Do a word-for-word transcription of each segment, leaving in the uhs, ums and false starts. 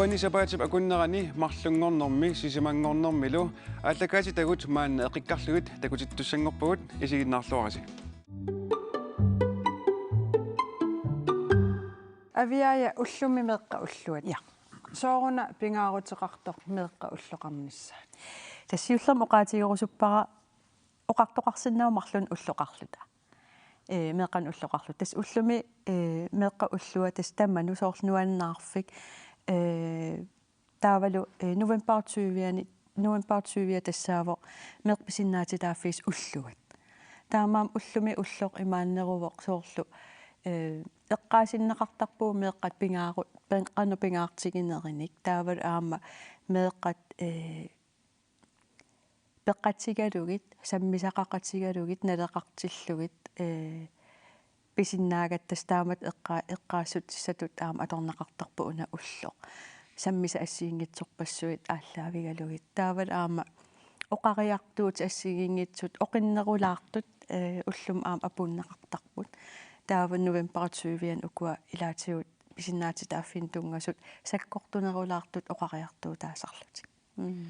Ani sapaatip akunnerani marlunngornermi sisamanngornermilu aallakaatitagut maanna eqikkarlugit takutittussanngorpagut, isiginnaarluarisi. Aviaaja, ullumi meeqqat ulluat. Ja. Sooruna pingaaruteqartoq meeqqat ulloqarnissaat? Tassa siullermik oqaatigerusuppara oqartoqarsinnaavoq marlunnik ulloqarluta. Ee, meeqqanik ulloqarluta. Tassa ullumi, ee, meeqqat ulluat tassa tamanut soorlu nuannaarfik. Ee, taavalu, ee, november tyve-ani, november tyve tassaavoq meeqqat pisinnaatitaaffigisat ulluat. Taamaammat ullumi ulloq imaanneruvoq soorlu, ee, eqqaasinneqartarpugut meeqqat pingaaru-, pin-, qanoq pingaartiginerinik. Taavalu aamma meeqqat, ee, peqatigalugit, sammisaqaqatigalugit, naleqartillugit, ee, pisinnaagatta, tassa taamatut eqqa-, eqqaassutissatut aamma atorneqartarpoq una ulloq. Sammisat assigiinngitsorpassuit aallaavigalugit. Taavalu aamma oqariartuutit assigiinngitsut oqinnerulaartut, ee, ullumi aamma apuunneqartarput. Taava november tyve-ani ukua ilaatigut pisinnaatitaaffiini tunngasut sakkortunerulaartut oqariartuutaasarlutik. Mm.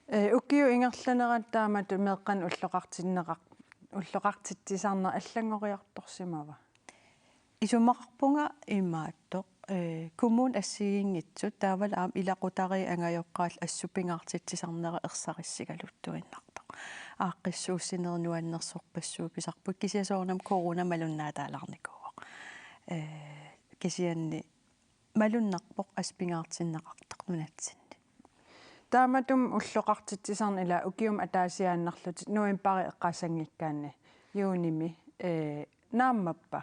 Ee, ukiut ingerlaneranni taamatut meeqqanik ulloqartinneqar-, ulloqartitsisarneq allanngoriartorsimava? Isumaqarpunga imaattoq, ee, kommunit assigiinngitsut taavalu aamma ilaqutariit angajoqqaallu assut pingaartitsisarnera ersarissigaluttuinnartoq. Aaqqissuussinerit nuannersorpassuit pisarput, kisianni soorunami corona malunnaataalaarnikuuvoq. Ee, kisianni malunnarpoq assut pingaartinneqartoq nunatsinni. Taamatut ulloqartitsisarneq ila ukiumut ataasiaannarlutit novembari eqqaassanngikkaanni juunimi, ee, naammappa?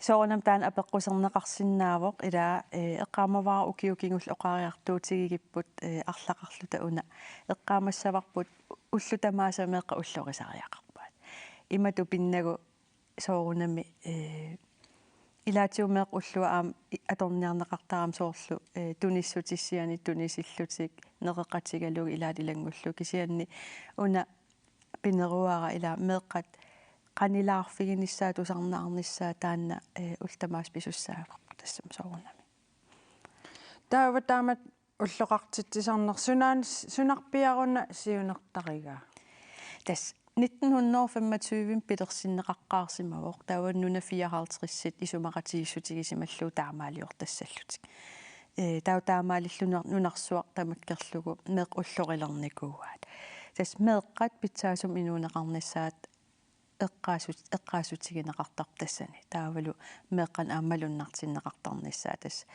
Soorunami taanna apeqquserneqarsinnaavoq, ila, ee, eqqaamavara ukiut kingulliit oqariartuutigigipput, ee, arlaqarluta una eqqaamassavarput ullut tamaasa meeqqat ullorisariaqarpaat. Imatut pinnagu soorunami, ee, ilaatigut meeqqat ulluat aamma i-, atorniarneqartarami soorlu, ee, tunissutissianik tunisillutik, nereqatigalugit ilaat ilanngullugu, kisianni una pineruara ila meeqqat qanilaarfiginissaat tusarnaarnissaat taanna, ee, ullut tamaasa pisussaavarput tassami soorunami. Taava taamatut ulloqartitsisarneq sunaana, sunarpiaruna siunertarigaa? Tassa nitten hundrede og femogtyve pilersinneqaqqaarsimavoq, taava nunat fireoghalvtredsit isumaqatigiissutigisimallugu taamaaliortassallutik. Ee, taava taamaalillutik nunar-, nunarsuaq tamakkerlugu meeqqat ullorilernikuuaat. Tassa meeqqat pitsaasumik inuuneqarnissaat eqqaassut-, eqqaassutigineqartarput tassani. Taavalu meeqqanik aamma malunnartinneqartarnissaat tassa.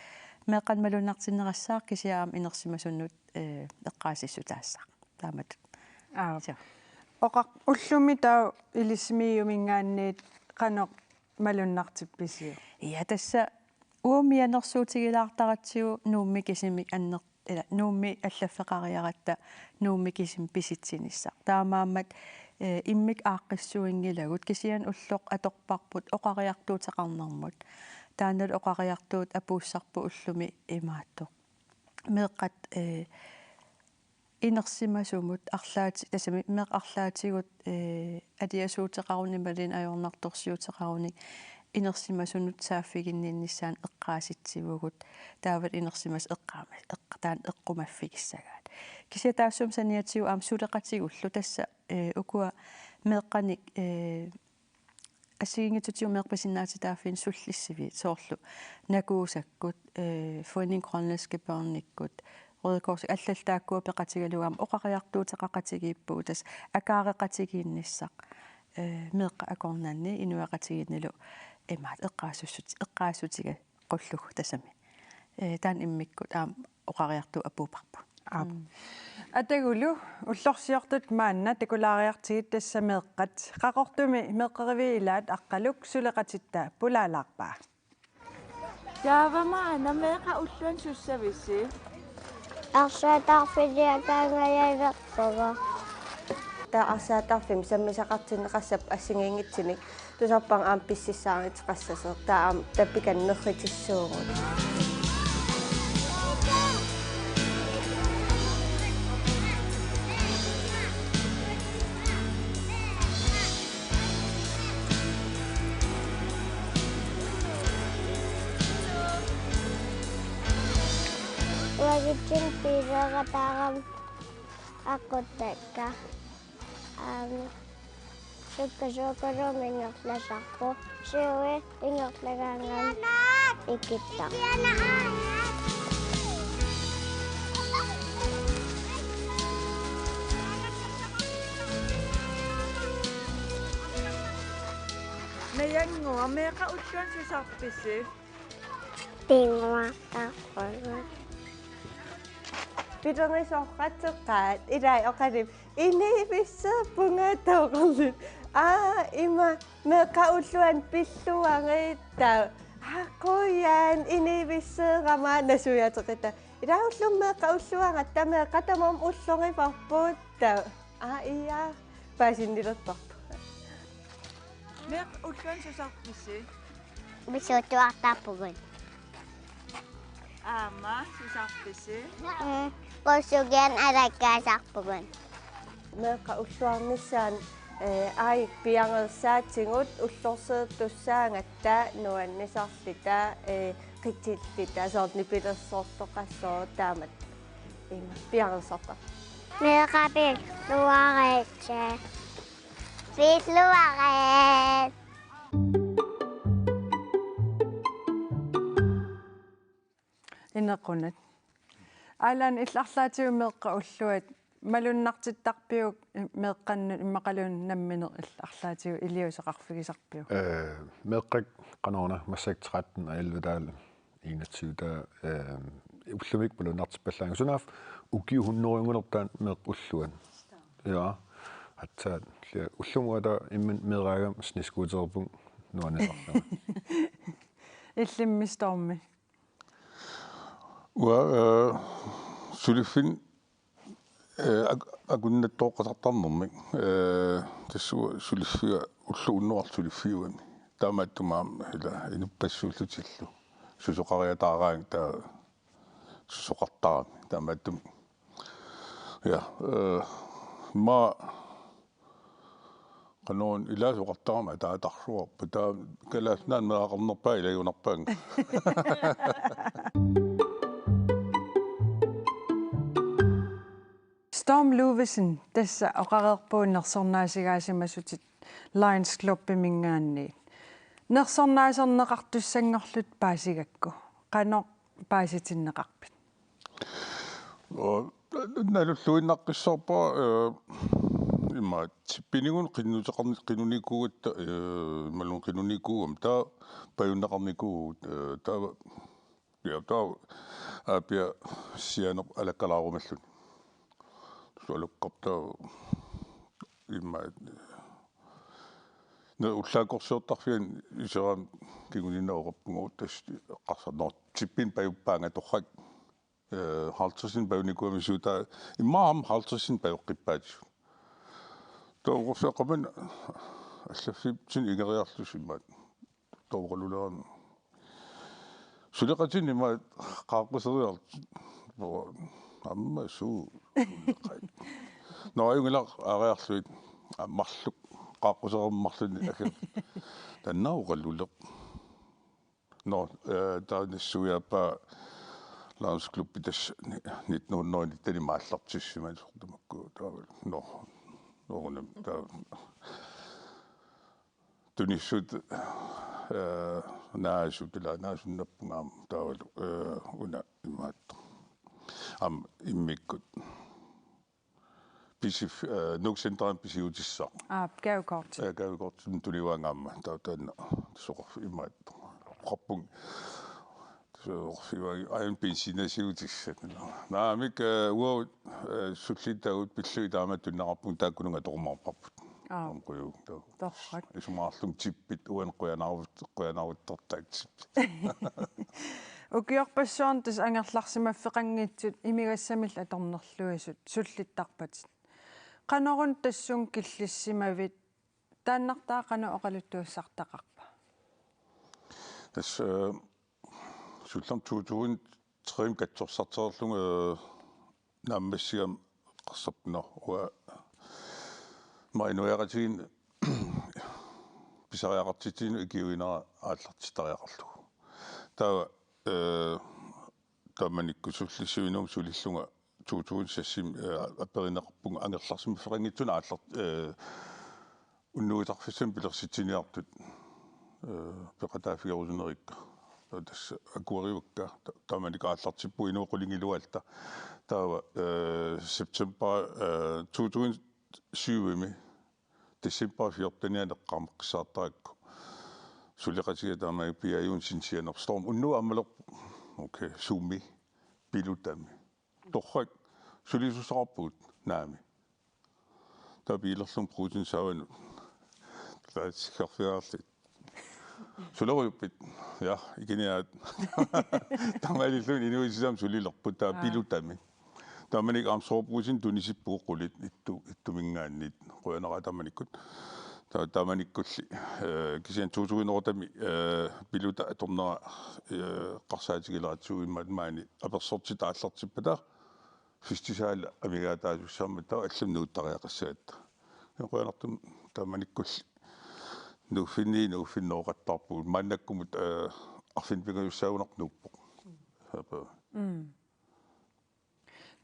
Meeqqanik malunnartinnerassaaq kisianni aamma inersimasunut, ee, eqqaasissutaassaaq. Taamatut. Aap. Suu. Oqar-, ullumi taava ilissimiiuminngaanniit qanoq malunnartippisiuk? Ja, tassa uagut mianersuutigilaartaratsigu Nuummi kisimik anner-, ila, Nuummi allaffeqariaratta Nuummi kisimi pisitsinissaq. Taamaammat, ee, immikkut aaqqissuinngilagut, kisianni ulloq atorparput oqariartuuteqarnermut. Taannalu oqariartuut apuussarput ullumi imaattoq. Meeqqat, ee, inersimasumut arlaati-, tassami meeqqat arlaatigut, ee, aliasuuteqarunik imaluunniit ajornartorsiuteqarunik inersimasunut saaffiginninnissaanut eqqaasitsivugut, taavalu inersimasut eqqaama-, eqqa-, taanna eqqumaffigissagaat. Kisianni taassuma saniatigut aamma suleqatigullu tassa, ee, ukua meeqqanik, ee, assigiinngitsutigut meeqqat pisinnaatitaaffiini sullissiviit, soorlu NAKUUSAkkut, ee, Foreningen Grønlandske Børnikkut, Røde Korsikkut, allallu taakkua peqatigalugit aamma oqariartuuteqaqatigiippugut, tassa akaareqatigiinnissaq, ee, meeqqat akornanni inuiaqatigiinnilu imaattoq eqqaassussut-, eqqaassutigaqqullugit tassami. Ee, taanna immikkut aamma oqariartuut apuupparput. Aap. Mm. Atagulu, ullorsiortut maanna takulaariartigit tassa meeqqat. Qaqortumi meeqqeriviit ilaat Aqqaluk suleqatitta pulaalaarpaa. Taavami aana meeqqat ulluanni sussavisi? Arsaattarfiliaqaangajaaverpara. Taava arsaattarfimmi sammisaqartinneqassapput assigiinngitsunik. Tusarpara aamma pississaariteqassasoq. Taava aamma tapikannerritissuugut. Tin piileeqataarami aquttakka. Aamma sukkasuugaluarluni ingerlasarpoq. Siui ingerlagaangami ikittarpoq. Najannguaq, meeqqat ulluanni susarpisi? Pinnguartarpugut. Pilerisortateqaat ilai oqalip inivisseerpunga tooqarluni. Aa, ima meeqqat ulluanni pilluaritta. Aa, qujan inivisseerama nassuiaateqita. Ilaa ullumi meeqqat ulluanni, taava meeqqat tamarmik ullorivarput taava. Aa, ia. Paasinnilertarpoq. Meeqqat ulluanni susarpisi? Pisuuttuartarpugut. Aamma susarpisi? Mm, qussugian alakkaasarpugut. Meeqqat ulluarnissaat, eh, ai piareersaatigut ullorsiortussaagatta nuannisarluta, eh, qitilluta, soorlu nipilersortoqassooq taamatut. Ima piareersartarput. Meeqqat pilluaritsi. Pilluarit. Inequnaq. Allan, illit arlaatigut meeqqat ulluat malunnartittarpiuk meeqqannut immaqaluunniit nammineq, illit arlaatigut iliuuseqarfigisarpiuk? Eh, meeqqat qanoruna massakkut tretten og elleve taavalu enogtyve taava, eh, ullumikkut malunnartippallaanngilaq. Sunaaffa ukiut hundredeunngulerput taanna meeqqat ulluat. Ja. Aatsaat, ja, ullumi taava imminut meeraagama snescootererpunga nuannisarlunga. Illimmi Stormi? Uanga, eh, suliffinni, eh, ak-, akunnattoqqasartarnermik, eh, tassa uanga suliffiga ulloq unnuarlu suliffiugami. Taamaattumik aamma ila inuppassuullutillu susoqariataaraangat taava susoqartarami. Taamaattumik. Ja, eh, ma Qanoruna ilaasoqartarama ataatarsuarput. Taava Kalaallit Nunaanni meeraqarnerpaat ilagiunarpaannga. Storm Luvesen, tassa oqareerpugut nersornaasigaasimasutut Lions Clubiminngaanniit. Nersornaaserneqartussanngorlutit paasigakku. Qanoq paasitinneqarpit? Oo, nalulluinnaqqissaarpara, eh, imaattoq tippinigut qinnuteqarn-, qinnunikuugatta, eh, imaluunniit qinnunikuugama, taava pajunneqarnikuuvugut, eh, taava, ja, taava Aapia sianeq alakkalaarumallugu. Sualukkartaa imaattoq. Naa ullaakkorsiortarfiani iserami kinguninneq oqarpunga tassa eqqarsarnera tippinik pajuppaanga torrak. Eh, halvtredsinik pajunikuugami, suut taava immaqa aamma halvtredsinik pajoqqippaatigut. Taava oqarfigaara qamani allaffimmi igeriarlusi imaattoq. Taava oqalulerama. Suleqatini imaattoq qaaqquseriarlutik. Aamma suu. Nå, ajunngilaq aariarlugit. Aa, marluk. Qaaqqusereermat marlunnik aker. Taanna oqaluleq. Nå, eh, taava nassuiaappaa Lions Clubi tassa ni-, nitten hundrede nitten aallartissimasoq tamakku. Taava, nå, noorunami, taava. Tunissut, eh, naasut, ila naasunnerpunga aamma taavalu, eh, una imaattoq. Aamma immikkut. Pisif-, eh, Nuuk Centerimi pisiutissaq. Aa, gavekort. Eh, gavekortimik tunivaanga aamma. Taava taanna soqarfi imaattoq. Oqarpunga. Soqarfivaanga aajuna benzinasiutissat. Naamik, eh, uagut, eh, sullittavut pillugit taama tunineqarpunga taakkununnga atorumaarparput. Aa. Onkuju. Torrak. Isumaqarlunga tippit uani qujanarut-, qujanaruttortaat tippit. Ukiorpassuarni tassa angerlarsimaffeqanngitsut imigassamillu atornerluisut sullittarpatit. Qanoruna tassunga killissimavit, taannartaa qanoq oqaluttuassartaqarpa? Tassa, eh, sullermi to tusind tre-mi katsorsarterlunga, eh, naammassigama eqqarsarpunga uanga inuiaqatigiinni pisariaqartitsineq ikiuinera aallartittariaqarlugu. Taava, eh, taamanikkut sullissivinnut sulillunga to tusind seks, eh, aperineqarpunga angerlarsimaffeqanngitsumik aallar-, eh, unnuisarfissamik pilersitsiniartut, eh, peqataaffigerusunerikka. Tassa akuerivakka, ta-, taamanikkut aallartippugut inuit qulingiluaalluta. Taava, eh, september, eh, to tusind syvimi, december fjortenianni eqqaameqqissaartarakku. Suleqatiga taamani Pia Johnsen sianerpoq: Storm unnugu aammalerpoq. Okay, suumi? Pilutami. Torrak, sulisussaqarpugut? Naamik. Taava biilerlunga Brugsen saavanut. Taava sikkarfigaarli. Sulerujuppit? Ja, ikiniaat. Taamaalilluni inuit sisamat sulilerput, taava Aa. Pilutami. Taamanikkut aamma soorlu Brugsen tunisippugut qulit ittu-, ittuminngaanniit, qujanaqaaq taamanikkut. Taava taamanikkulli, eh, kisianni to tusind ottemi, eh, Piluta atornera, eh, eqqarsaatigileratsigu imaat maani apersortitut aallartippata, festivali amigaataasussaammat taava allamut nuuttariaqassagatta. Qujanartumik taamanikkulli nuuffinni-, nuuffinneroqattaarpugut. Maannakkumut, eh, arfineq-pingajussaagunarpoq nuuppoq. Saapa. Mm.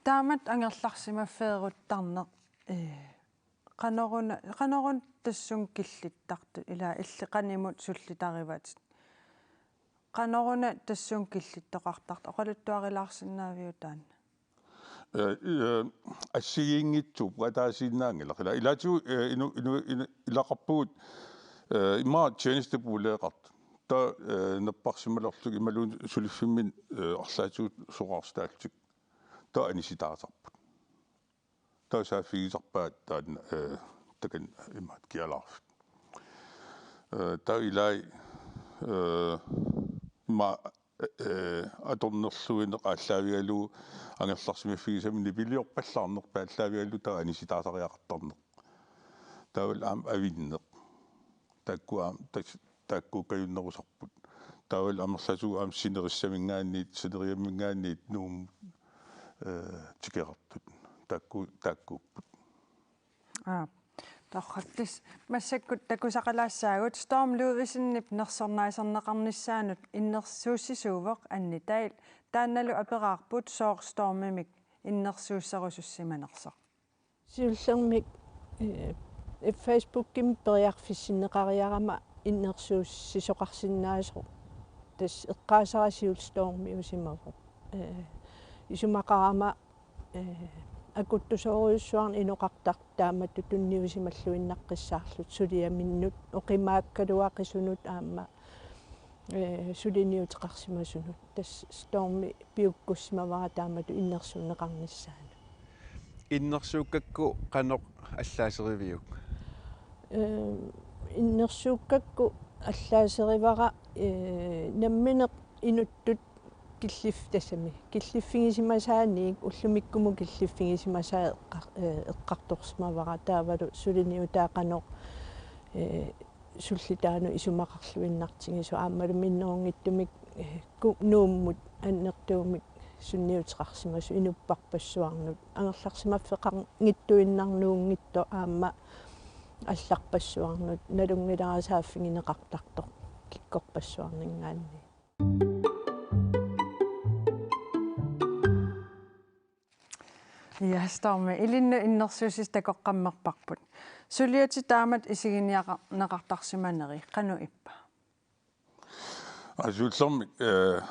Taamatut angerlarsimaffeeruttarneq, eh, qanoruna, qanoruna tassunga killittartut, ila illit qanimut sullitarivatit. Qanoruna tassunga killittoqartartut, oqaluttuarilaarsinnaaviuk taanna? Eh, eh, assigiinngitsuupput, ataasiinnaanngilaq. Ila-, ilaatigut, eh, inu-, inu-, inu-, ilaqarpugut, eh, immaqa tjenesteboligeqartut. Taava, eh, napparsimalerlutik imaluunniit suliffimminni, eh, arlaatigut soraarstaallutik. Taava anisitaasarput. Taava saaffigisarpaat taanna, eh, takanna imaat kialaarfik. Eh, taava ilai, eh, immaqa, eh, atornerluineq aallaavigalugu angerlarsimaffigisami nipiliorpallaarneq aallaavigalugu taava anisitaasariaqartarneq. Taavalu aamma avinneq. Taakku aamma tas-, taakku kajunnerusarput. Taavalu amerlasuut aamma sinerissaminngaanniit, sineriamminngaanniit Nuummut, eh, tikeqartut. Taakku, taakkuupput. Aa, torrak. Tassa massakkut takusaqalaassaagut. Storm Ludvigsenip nersornaaserneqarnissaanut innersuussisuuvoq Anni Dahl. Taannalu aperaarput sooq Stormimik innersuusserusussimanersoq. Siullermik, eh, Facebookimi periarfissinneqariarama innersuussisoqarsinnaasoq. Tassa eqqaasara siulleq Stormiusimavoq. Eh, isumaqarama, eh, akuttusoorujussuarnik inoqartartut taamatut tunniusimalluinnaqqissaarlutik suliaminnut, oqimaakkaluaqisunut aamma, eh, suliniuteqarsimasunut. Tassa Stormi piukkussimavara taamatut innersuunneqarnissaanut. Innersuukkakku qanoq allaaseriviuk? Eh, innersuukkakku allaaserivara, eh, nammineq inuttut killiff-, tassami, killiffigisimasaannik, ullumikkumut killiffigisimasaat eqqar-, eh, eqqartorsimavara, taavalu suliniutaa qanoq, eh, sullitaanut isumaqarluinnartigisoq aammalu minnerunngitsumik, eh, ku-, Nuummut annertuumik sunniuteqarsimasoq inupparpassuarnut, angerlarsimaffeqanngittuinnarnuunngitsoq aamma allarpassuarnut, nalunngilara saaffigineqartartoq kikkorpassuarninngaanniit. Ja, Stormi, ilinnut innersuussisut takoqqammerparput. Suliatit taamatut isiginiarneqartarsimaneri qanoq ippa? Aa, siullermik, eh,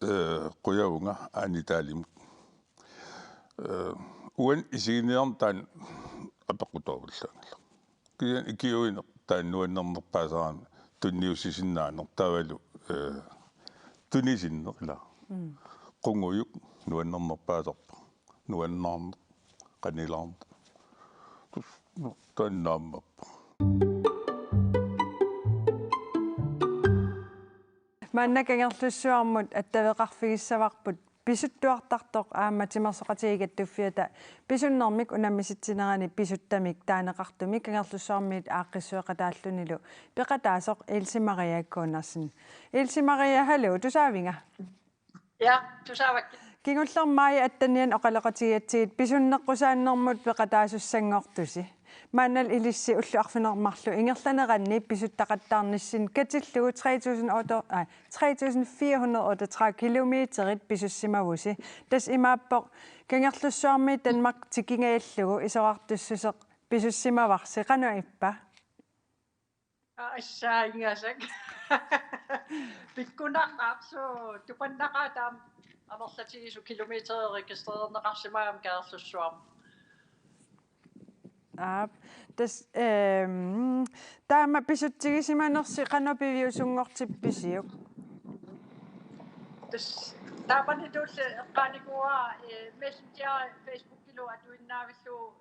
eh, qujavunga Anni Dahlimut. Eh, uani isiginiarneq taanna apeqqutoorpallaanngilaq. Kisianni ikiuineq taanna nuannernerpaasarami tunniussisinnaaneq taavalu, eh, tunisinneq ila. Mm. Qungujuk nuannernerpaasarpoq. Nuannaarneq, qanilaarneq. Tus-, no, taanna aamma. Maanna Kangerlussuarmut attaveqarfigissavarput pisuttuartartoq aamma timersoqatigiit kattuffiata pisunnermik unammisitsinerani pisuttamik taaneqartumik Kangerlussuarmiit aaqqissueqataallunilu peqataasoq Else Maria Gundersen. Else Maria, hallo, tusaavinga? Ja, tusaavakkit. Kingullermik attenian oqaloqatigigatsigit pisunneqqusaannermut peqataasussanngortusi. Maannalu ilissi ullut arfineq-marluk ingerlaneranni pisuttaqattaarnissinni katillugu tre tusind otte, ej, tre tusind fire hundrede otteogtredive kilometerit pisussimavusi. Tassa imaappoq Kangerlussuarmi Danmark tikingajallugu isorartussuseq pisussimavarsi, qanoq ippa? Assa ingasak. Pikkunartarsu tupannaqaaq taama amerlatigisut kilometerit registrerneqarsimagami Kangerlussuarmi. Aap, tassa, ehm, taama pisutsigisimanersi qanoq piviusunngortippisiuk? Tassa taamanitulli eqqaanikuuara, eh, Messenger Facebookilu atuinnaavillugu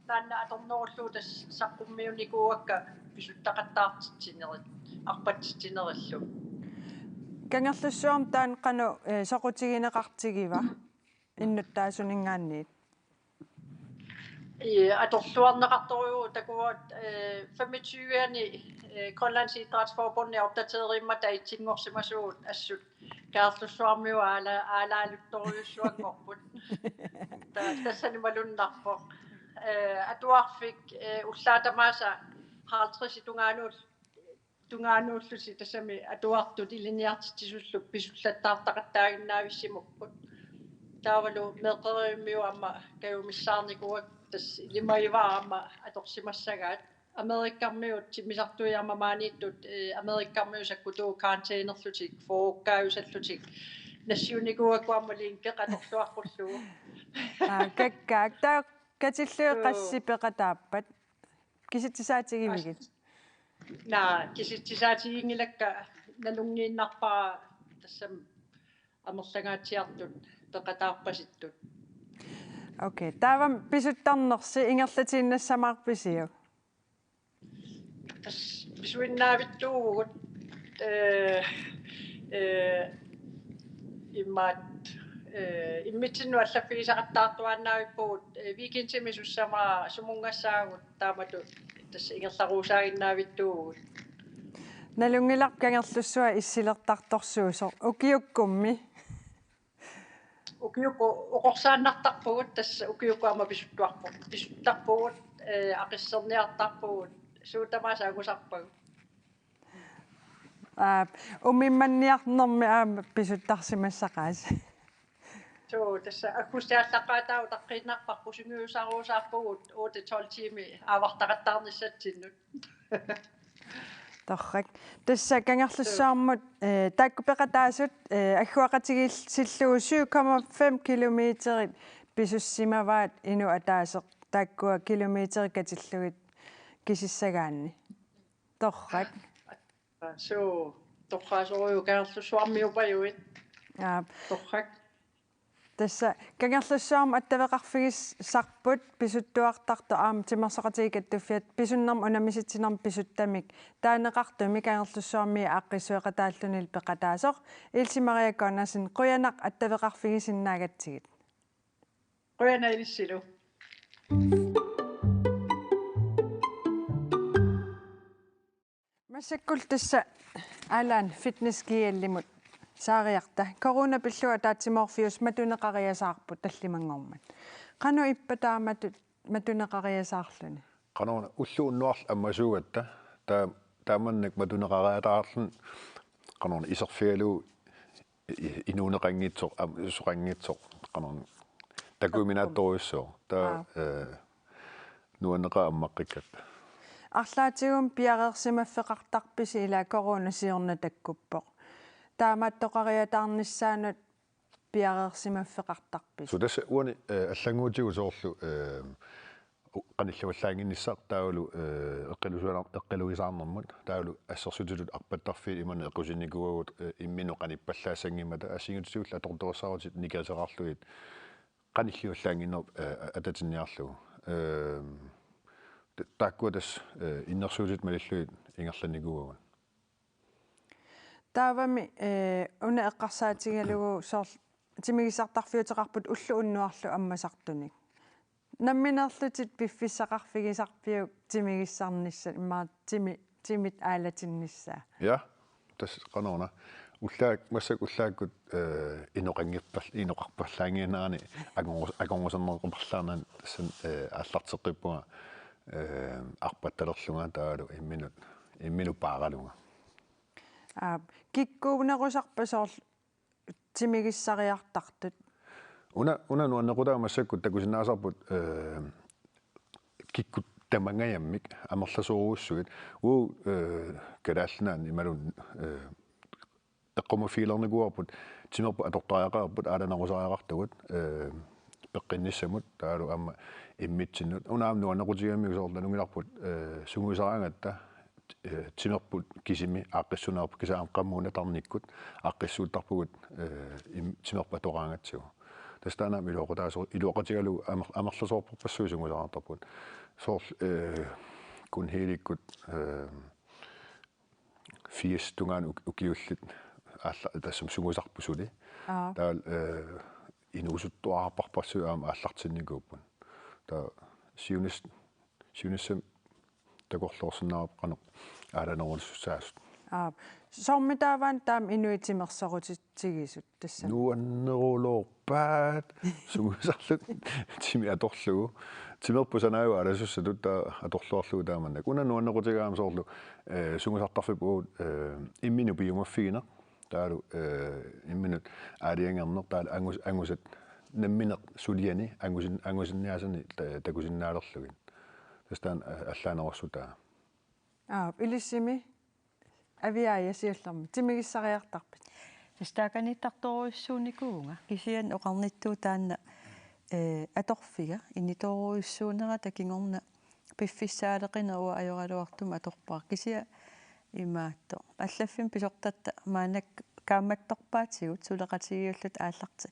taanna atornerullugu tassa saqqummiunikuuakka pisuttaqattaartitsinerit, arpatsitsinerillu. Kangerlussuarmi taanna qanoq, eh, soqutigineqartigiva innuttaasuninngaanniit? Ii, atorluarneqartorujuuvoq takuat, eh, femogtyve-ani, eh, Grønlands Idrætsforbund opdaterimmat taitsinngorsimasugut assut Kangerlussuarmiut aala-, aalaaluttorujussuanngorput. Ta-, tassani malunnarpoq. Eh, atuarfik, eh, ullaaq tamaasa halvtreds tungaanut tungaanullusi tassami atuartut ilinniartitsisullu pisullattaartaqattaaginnaavissimapput. Taavalu meeqqerivimmiut aamma kajumissaarnikuuakka tassa ilimagivara aamma atorsimassagaat. Amerikkarmiut timmisartui aamma maaniittut, eh, Amerikkarmiut sakkutuut karantænerlutik, fyrre-kaajusallutik. Nassiunnikuuakka aamma linki atorluaqqullugu. Aa, kakkaak. Taava katillugit Joo. Qassit peqataappat? Kisitsisaatigimmigit? As-, naa, kisitsisaatiginngilakka, nalunngiinnarpara tassami amerlangaatsiartut peqataarpasittut. Okay, taava pisuttarnersi ingerlatiinnassamaarpisiuk? Tassa pisuinnaavittuuvugut, eh, eh, imaat, eh, immitsinnut allaffigisaqattaartuaannavippugut, eh, weekendimi sussama sumunngassaagut taamatut tassa ingerlaruusaaginnavittuugut. Nalunngilarput Kangerlussuaq issilertartorsuusoq ukiukkummi. Ukiukkut oqorsaannartarpugut, tassa ukiukkut aamma pisuttuarpugut. Pisuttarpugut, eh, aqisserniartarpugut. Suut tamaasa angusarpagut. Aa, umimmanniarnermi aamma pisuttarsimassaqaasi. Suu, tassa aggustip aallaqqaataata utaqqiinnarparput, sungiusaruusaarpugut otte tolv tiimi aavartaqattaarnissatsinnut. Torrak. Tassa Kangerlussuarmut, eh, taakku peqataasut, eh, agguaqatigiissillugu syv komma fem kilometerit pisussimavaat inuk ataaseq taakkua kilometerit katillugit kisissagaanni. Torrak. Suu, torraasorujuk Kangerlussuarmiuupajuit. Aap. Torrak. Tassa Kangerlussuarmut attaveqarfigissarput pisuttuartartoq aamma Timersoqatigiit Kattuffiata pisunnermik unammisitsinernut pisuttamik taaneqartumik Kangerlussuarmiit aaqqissueqataallunilu peqataasoq Else Marie Gundersen, qujanaq attaveqarfigisinnaagatsigit. Qujanaq ilissilu. Massakkut tassa Allan Fitness G L-imut saariarta. Corona pillugu ataatsimoorfiusoq matuneqariasaarpoq tallimanngormat. Qanoq ippa taamatut matuneqariasaarluni? Qanoruna ulloq unnuarlu ammasuugatta taa-, taamannak matuneqariataarluni qanoruna iserfigalugu i-, i-, inuuneqanngitsoq, am-, suqanngitsoq, qanoruna takuminaattorujussuuvoq. Taa, Aap. eh, nuanneqaaq ammaqqikkatta. Arlaatigummi piareersimaffeqartarpisi ilaa corona siorna takkuppoq? Taamaattoqariataarnissaanut piareersimaffeqartarpisi? Suu tassa uani, eh, allannguutigut soorlu, eh, u-, qanillivallaannginnissaq taavalu, eh, eqqilusuanar-, eqqiluisaarnermut taavalu assersuutitut arpattarfiit imannak equsinikuuagut, eh, imminut qanippallaassanngimmat assigiinngitsutigullu atortorissaarutit nikeriseqarlugit qanillivallaannginneq, eh, atatinniarlugu. Eh, ta-, taakkua tassa, eh, innersuutit malillugit ingerlanikuuagut. Taavami, eh, una eqqarsaatigalugu soorlu timigissartarfiuteqarput ulloq unnuarlu ammasartunik. Nammineerlutit piffissaqarfigisarpiuk timigissarnissat immaqa timi-, timit aalatinnissaa? Ja, tassa qanoruna. Ullaak-, massakkut ullaakkut, eh, inoqanngippa-, inoqarpallaannginnami akornus-, akornuserneqarpallaarnani tassani, eh, aallarteqqippunga, eh, arpattalerlunga taavalu imminut, imminut paaralunga. Aap, kikkuunerusarpa soorlu timigissariartartut? Una, una nuannequtaa massakkut takusinnaasarput, eh, kikkut tamangajammik amerlasoorujussuit. Uu, eh, Kalaallit Nunaanni imaluunniit, eh, eqqumiiffigilernikuuarput timerput atortariaqarpugut, aalanerusariaqartugut, eh, peqqinnissamut, taavalu aamma immitsinnut. Una aamma nuannequtigigammigu soorlu nalunngilarput, eh, sungiusaraangatta, eh, timerput kisimi aaqqissuunneqarpoq, kisianni aamma qamuuna tarnikkut aaqqissuuttarpugut, eh, im-, timerput atoraangatsigu. Tassa taanna aamma iluaqutaasoq, iluaqutigalugu amer-, amerlasoorpassuit sungiusariaqartarput. Soorlu, eh, Gunhilikkut, eh, firs tungaanut uk-, ukiullit aalla-, tassami sungiusarput suli. Aap. Taavalu, eh, inuusuttuararparpassuit aamma aallartinnikuupput. Taava siunis-, siunissami takorloorsinnaavarput qanoq aalanerusussaasut. Aap. Soormitaava taama inuit timersorutitsigisut tassami? Nuanneruloorpaat sungiusarlugu timi atorlugu. Timerput sanaajuvoq aalasussatut, taava atorluarlugu taamannak. Una nuannequtigaara aamma soorlu, eh, sungiusartarfipput, eh, imminut piumaffigineq. Taavalu, eh, imminut aalajangerneq, taavalu angus-, angusat nammineq suliani angusin-, angusinniaasani ta-, takusinnaalerlugit. Tassa taanna, eh, allaanerussutaa. Aap, ilissimi Aviaaja siullermik timigissariartarpit? Tassa taakaniittartorujussuunikuuvunga. Kisianni oqarnittut taanna, eh, atorfiga initoorujussuunerata kingorna piffissaaleqineq uanga ajoraluartumik atorpara. Kisianni imaattoq. Allaffimmi pisortatta maannakkut kaammattorpaatigut suleqatigiilluta aallarti-,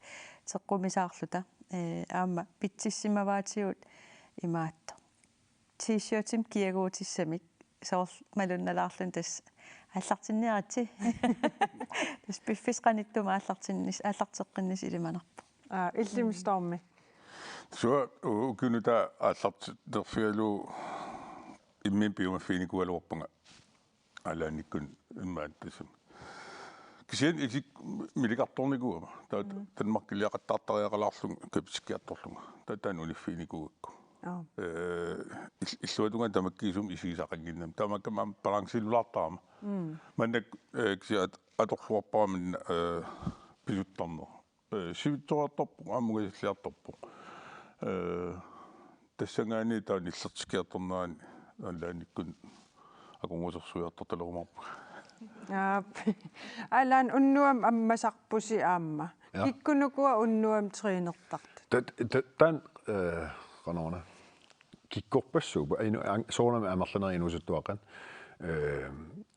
teqqumisaarluta. Eh, aamma pitsissimavaatigut imaattoq. T-shirtimik kiaguutissamik soorlu malunnalaarluni tassa aallartinniaritsi. Tassa piffissaq qanittumi aallartinnis-, aallarteqqinnissaq ilimanarpoq. Aa, illimmi Stormi? Suu, u-, ukiunik taava aallartiterfigalugu imminut piumaffiginikuugaluarpunga. Aalajangikkuni immaqa tassami. Kisianni isikka milikartornikuugama. Taava Mm. Danmarkiliaqattaartariaqalaarlunga kapitikkiartorlunga. Taava taanna uniffiginikuugakku. Aap. Eh, ill-, illuatungaani tamakkiisumik isigisaqannginnami. Taamaakkami aamma balancelulaartarama. Mm. Maannakkut, eh, kisianni at-, atorluarpara minna, eh, pisuttarneq. Eh, sivitsoortarpoq, aamma ungasilliartarpoq. Eh, tassanngaanniit taava nillertikkiartornerani aalajangikkuni akornusersuiartortalerumaarpunga. Aap. Alan, unnuami ammasarpusi aamma. Ja. Kikkunukua unnuami trænertartut? Ta-, ta-, taanna, eh, qanoruna. Kikkorpassuupput, inu-, an-, soorunami amerlanerit inuusuttuaqqat. Eh,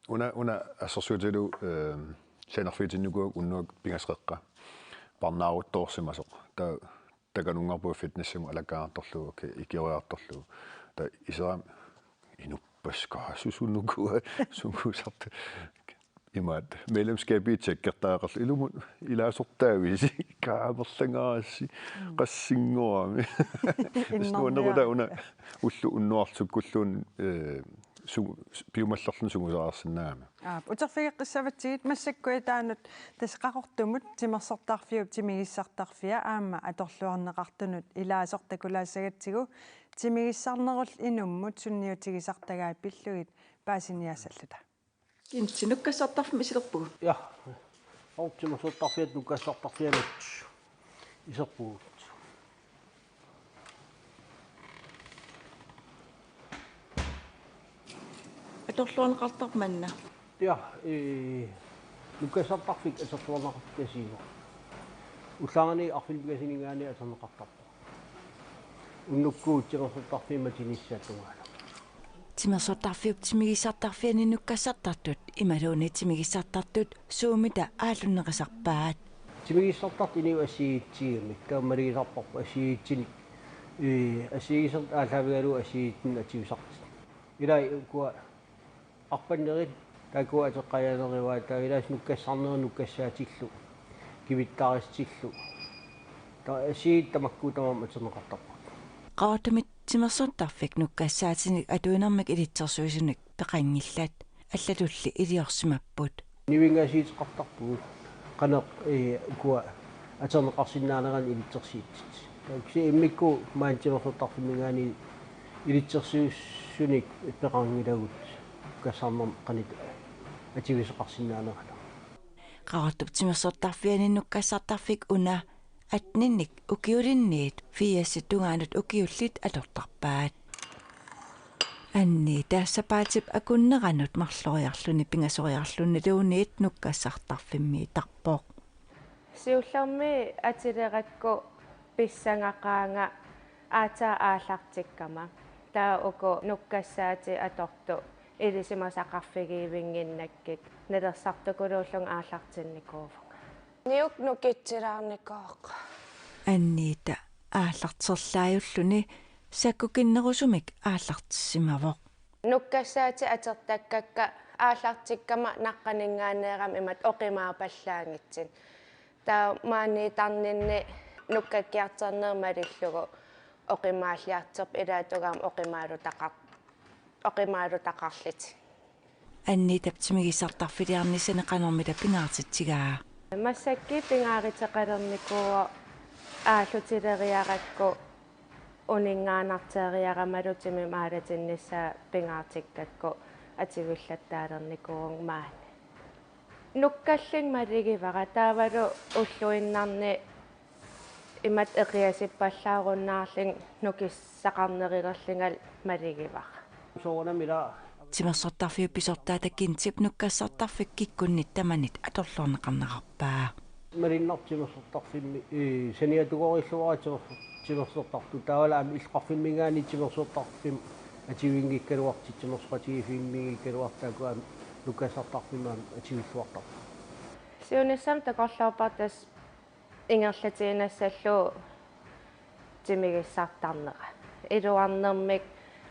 una, una assersuutigalugu, eh, sianerfigitinnikuuakka unnuaq pingasut qeqqa. Parnaaruttoorsimasoq. Taava takanungarpunga fitnessimut alakkaartorlugu, ki-, ikioriartorlugu. Taava iserami inuppassuit susunukua sungiusartut. Imaattoq, medlemskabit tjekkertariaqarlugu ilumut ilaasortaavisi, kaamerlangaarassi, Mm. qassinngorami. Tassa nuannequtaa una ulloq unnuarlu sukkulluunniit, eh, su-, piumallerluni sungiusariarsinnaagami. Aap, uterfigeqqissavatsigit massakkut itaanut tassa Qaqortumut timersortarfiup timigissartarfia aamma atorluarneqartunut ilaasortakulaassagatsigu timigissarnerullu inummut sunniutigisartagaat pillugit paasiniaassalluta. Kiinsi nukkassartarfimmi silerpugut. Ja. Aap, timersortarfiata nukkassartarfianut iserpugut. Atorluarneqartarpa manna? Ja, eh, nukkassartarfik atorluarneqartut asiivoq. Ullaarani arfineq-pingasunninngaanniit atorneqartarpoq. Unnukkut timersortarfiit matinissaat tungaanut. Timersortarfiup timigissartarfiani nukkassartartut imaluunniit timigissartartut suummita aallunneqasarpaat. Timigissartartut inuit assigiitsigigamik, taava malugisarparput assigiitsinik, eh, assigiisertut aallaavigalugu assigiitsinnut atuisartut. Ilai ukua arpannerit, taakkua atoqqajaaleruaat, taava ilaasa nukkassarnerit nukkassaatillu, kivittaaristillu. Taava assigiit tamakku tamarmik atorneqartarput. Qaqortumi timersortarfik nukkassaatinik atuinermik ilitsersuisunik peqanngillat, allatulli iliorsimapput. Nivingaasiuteqartarpugut qanoq, ee, ukua atorneqarsinnaanerannik ilitsersuutit. Taava kisianni immikkut maani timersortarfimminngaanniit ilitsersuusunik peqanngilagut nukkassarnermik qanoq atuisoqarsinnaanerata. Qaqortup timersortarfiani nukkassartarfik una attennik ukiulinniit firsit tungaanut ukiullit atortarpaat. Anniita sapaatip akunneranut marloriarluni pingasoriarluniluunniit nukkassartarfimmiittarpoq. Siullermik atilerakku pissangaqaanga aatsaat aallartikkama. Taava uku nukkassaatit atortut ilisimasaqarfigiivinnginnakkit nalersartukuluullunga aallartinnikuuvunga. Niuk nukitsilaarnikooq. Anniita aallarterlaajulluni sakkukinnerusumik aallartissimavoq. Nukkassaatit atortakkakka aallartikkama naqqaninngaanneerami imatut oqimaapallaanngitsunik. Taava maaniittarninni nukkakkiartorneq malillugu oqimaalliartorpoq, ilaatigut aamma oqimaalutaqar-, oqimaalutaqarlutik. Anniitap timigissartarfiliarnissani qanormita pingaartitsigaa? Massakkut pingaaruteqalernikuuvoq aallutileriarakku uninngaannarteriaramalu timip aalatinnissaa pingaartikkakku atuillattaalernikuuvunga maani. Nukkallunga malugivara taavalu ulluinnarni imatut eqiasuppallaarunnaarlunga nukissaqarnerulerlungalu malugivara. Soorunami ila. Timersortarfiup pisortaata Kintip nukkassartarfik kikkunnit tamanit atorluarneqarnerarpaa. Malunnarpoq timersortarfimmi, ee, saniatigoorilluarpara timerso-, timersortartut. Taavalu aamma illoqarfimminngaanniit timersortarfimmi atuinngikkaluartut, timersoqatigiiffimmingikkaluartut taakku aamma nukkassartarfimmi aamma atuilluartarput. Siunissami takorloorpara tassa ingerlatiinnassallugu timigissartarnera. Iluarnermik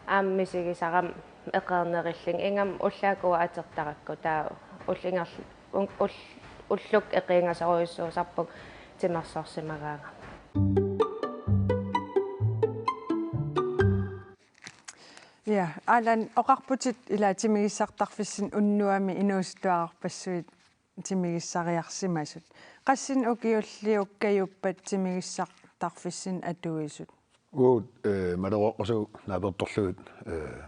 aamma misigisarami eqeernerullunga, ingammik ullaakkut atortarakku taava ullut ingerl-, un-, ul-, ullukkut eqiingasorujussuusarpunga timersorsimagaangama. Ja, Allan, oqarputit ila timigissartarfissinni unnuami inuusuttuararpassuit timigissariarsimasut. Qassinik ukiulliukkajuppat timigissartarfissinni atuisut? Uagut, eh, Maleruoqqasuup naapertorlugit, eh,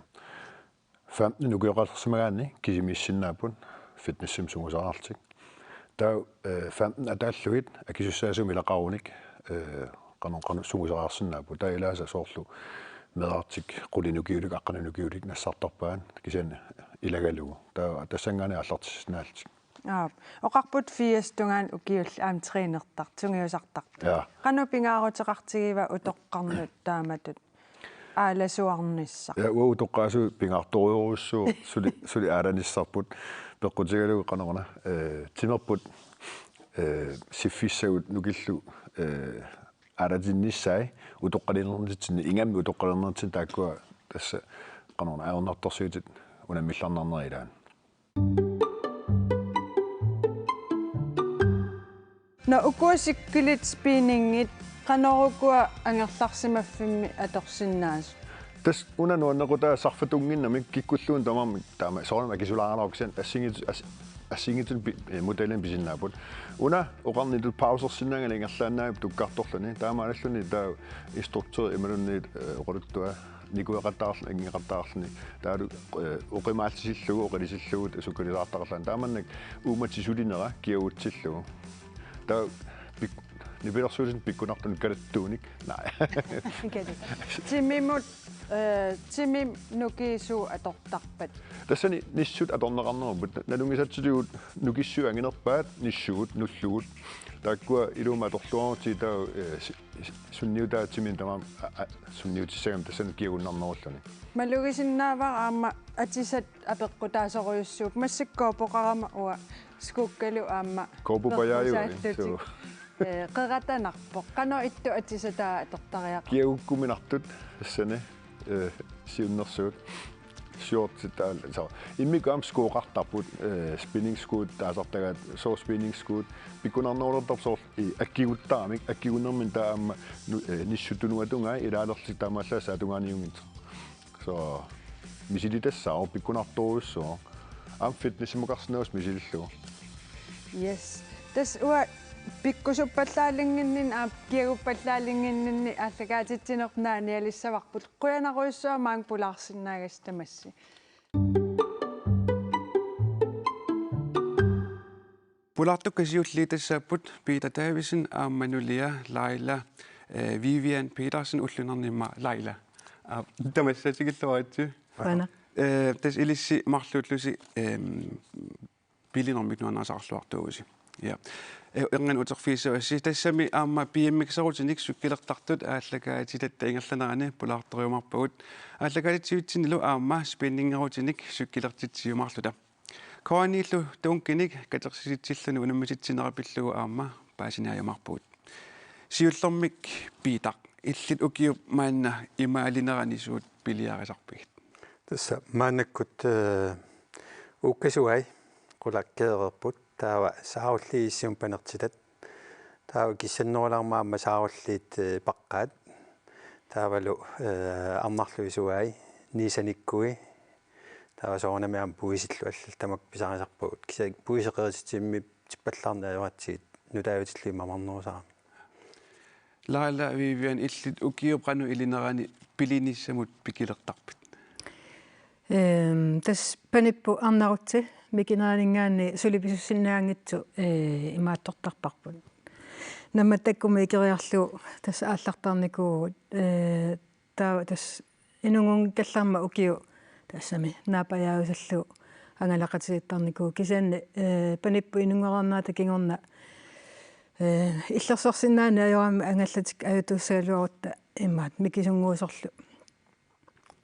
femten ukioqalersimagaanni kisimiissinnaapput fitnessimik sungiusariarlutik. Taava, eh, femten ataallugit akisussaasumik ilaqarunik, eh, qanoq qanoq sungiusariarsinnaapput. Taava ilaasa soorlu meerartik qulinik ukiulik, aqqanik ukiulik nassartarpaat kisianni ilagalugu. Taava tassanngaanniit aallartissinnaallutik. Aap. Oqarputit firsit tungaanut ukiullit aamma trænertartut, sungiusartartut. Ja. Qanoq pingaaruteqartigiva utoqqarnut taamatut aalasuarnissaq? Ja, uagut utoqqaat pingaartorujussuuvoq suli, suli aalanissarput peqqutigalugu qanoruna, eh, timerput, eh, siffissagut nukillu, eh, aalatinnissaat utoqqalinertitsinni, ingammik utoqqalinertitsinni taakkua tassa qanoruna ajornartorsiutit unammillarnarnerat ilaat. Nå, ukua cykelit, spinningit, qanorukua angerlarsimaffimmi atorsinnaasut? Tassa una nuannequtaa sarfatunnginnamik kikkulluunniit tamarmik taama soorunami akisulaaraluarput kisianni assigiit-, as-, assigiinngitsunik pi-, eh, modelinut pisinnaapput. Una oqarnittut pausersinnaanngilaq ingerlaannavippoq tukkartorluni. Taamaalilluni taava instruktøri imaluunniit, eh, oqaluttuaq nikueqattaarluni, anngeqattaarluni. Taavalu, eh, oqimaallisillugu, oqilisillugu, sukkanilaartaqarluni. Taamannak uummatilik sulinera kiagutsillugu. Taava pik-, nipilersuutinik pikkunartunik kalattuunik. Nej. Kalat. Timimut, eh, timip nukiit suut atortarpat? Tassani nissut atorneqarnerupput. Nalunngisatsitigut nukissuit anginerpaat, nissugut, nullugut. Taakkua iluamik atorluarutsigit taava, eh, si-, si-, sunniutaat timinik tamarmik, a-, a-, sunniutissagami tassani kiagunnarnerulluni. Malugisinnaavara aamma atisat apeqqutaasorujussuupput, massakkut koopoqarama uanga skuukkalu aamma Koopupajaajuvoq, perusaallutik. Suu. Eh, qeratanarpoq. Qanoq ittut atisat taava atortariaqarpa? Kiagukkuminartut tassani, eh, siunnersuut. Shortsit taava, så. Immikkut aamma skooqartarput, eh, spinningskuut taasartagaat, soorlu spinningskuut pikkunarnerulertarput soorlu i akkiguttaramik, akkigunnerminni taava aamma nu-, eh, nissut tunuatungaa ilaalerlutik taamaallaat saatungaaniunngitsoq. Så misilitassaavoq, pikkunartorujussuuvoq. Aamma fitnessimukarsinnaavoq misilillugu. Yes. Tassa uanga pikkusuppallaalinnginninni, aap, kiaguppallaalinginninni aallakaatitsineq naanialissavarput. Qujanarujussuaq maanga pulaarsinnaagassi tamassi. Pulaartukka siulliit tassaapput Peter Davidsen aamma nulia Laila, eh, Vivian Petersen, ulluinnarni immaqa Laila. Aap, tamassi tikilluaritsi. Qujanaq. Eh, tassa ilissi marluullusi, ehm, pilinermik nuannarisaqarluartuuvusi. Ja. Eh, erniinnaq uterfigissavassi, tassami aamma B M X-erutinik cykelertartut aallakaatitatta ingerlanerani pulaartorujumaarpagut. Aallakaatitsivitsinnilu aamma spinningerutinik cykelertitsiumaarluta. K N I-llu Dunkenik katersisitsilluni unammisitsinera pillugu aamma paasiniaajumaarpugut. Siullermik Peter, illit ukiup maanna imaalinerani suut piliarisarpigit? Tassa maannakkut, eh, uukkasuai qulakkeereerput, taava saarulliit issiummik panertitat. Taava kissannerulaarmat aamma saarulliit, eh, paqqaat. Taavalu, eh, arnarlui suai, niisanikkui. Taava soorunami aamma puisillu allallu tamakku pisarisarpagut. Kisianni puisit qerititsivimmi tippallaarneq ajoratsigit nutaajutillu immaqa mamarnerusarami. Laila, Vivian, illit ukiup qanoq ilinerani pilinissamut pikilertarpit? Ehm, tassa panipput arnarutsi, mikineraninngaanniit suli pisussinnaanngitsoq, eh, imaattortarparput. Nammattakkumi ikeriarlugu tassa aallartarnikuuvugut, eh, taava tassa inunngunngikkallarmat ukiut tassami naapajaajusallugu angalaqatigiittarnikuuvugut, kisianni, eh, panipput inunngoriarnerata kingorna, eh, illersorsinnaanani ajorami angallatikka ajutuussagaluarutta imaattoq mikisunnguusorlu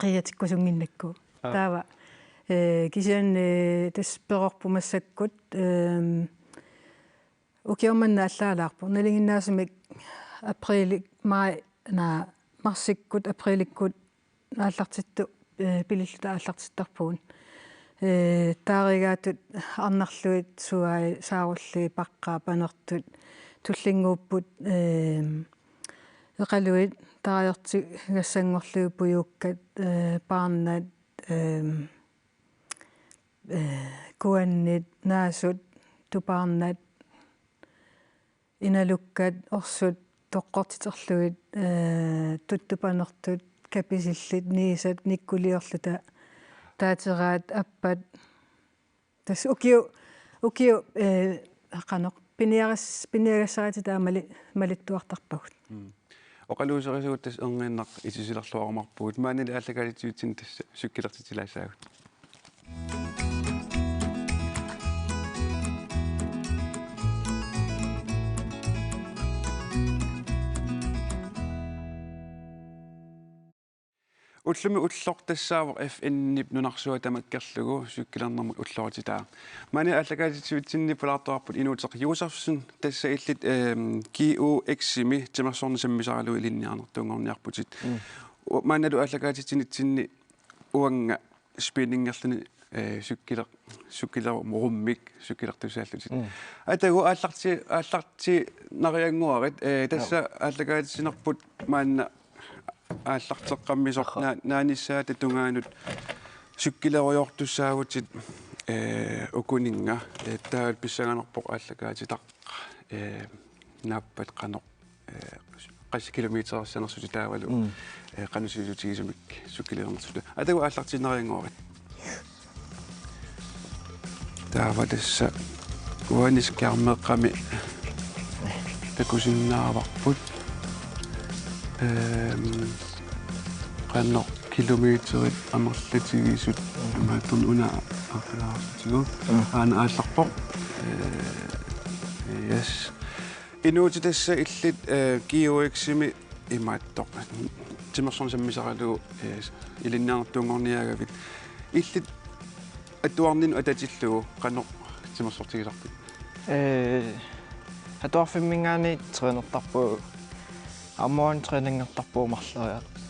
qiiatikkusunnginnakku. Aa. Taava, eh, kisianni, eh, tassa perorput massakkut, ehm, ukioq manna allaalaarpoq. Nalinginnaasumik apriili, maj, naa, marsikkut, apriilikkut aallartittut, eh, pililluta aallartittarpugut. Eh, taarigaatut arnarluit suai, saarulliit paqqaat panertut, tullinnguupput, eh, eqaluit, taariortigassanngorlugit pujuukkat, eh, paarnat, eh, eh, kuannit, naasut, tupaarnat, inalukkat, orsut, toqqortiterlugit, eh, tuttupanertut, kapisillit, niisat, nikkuliorluta, taateraat, appat. Tassa ukiu-, ukiu-, eh, qanoq, piniagas-, piniagassaratik taava mali-, malittuartarpagut. Mm. Oqaluuserisagut tassa erniinnaq itisilerluarumaarpugut. Maanili aallakaatitsivitsinni tassa cykelertitsilaassaagut. Ullumi ulloq tassaavoq F N-ip nunarsuaq tamakkerlugu cykelernermut ullorititaa. Maani aallakaatitsivitsinni pulaartuarput Inuuteq Josefsen, tassa illit, ehm, G O X-imi timersorneq sammisaralugu ilinniarnertuunngorniarputit. Mm. U-, maannalu aallakaatitsinitsinni uanga spinningerluni, eh, cykeler-, cykeler-, rummik cykelertussaallutit. Mm. Atagu aallarti-, aallartinariannguarit, eh, tassa Joo. aallakaatitsinerput maanna aallarteqqammisoq Aha. na-, naanissaata tungaanut cykelerujortussaavutit, eh, ukuninnga, eh, taavalu pissanganarpoq aallakaatitaq, eh, naappat qanoq, eh, qassit kilometerit sanersutit taavalu, Mm. eh, qanoq sivisutigisumik cykelernersutit. Atagu aallartinariannguarit. Taava tassa uani skærmeeqqami takusinnaavarput. Ehm, qanoq kilometerit amerlatigisut imaattorn una aqilaarsutigu. Mm. Aana aallarpoq. Eh, yes. Inuutit tassa illit, eh, G O X-imi imaattoq timersorneq sammisaralugu, eh, ilinniarnertuunngorniaagavit. Illit atuarninnut atatillugu qanoq timersortigisarpit? Eh, atuarfimminngaanniit trænertarpugut, aamma uani trænerngertarpugut marloriarluta.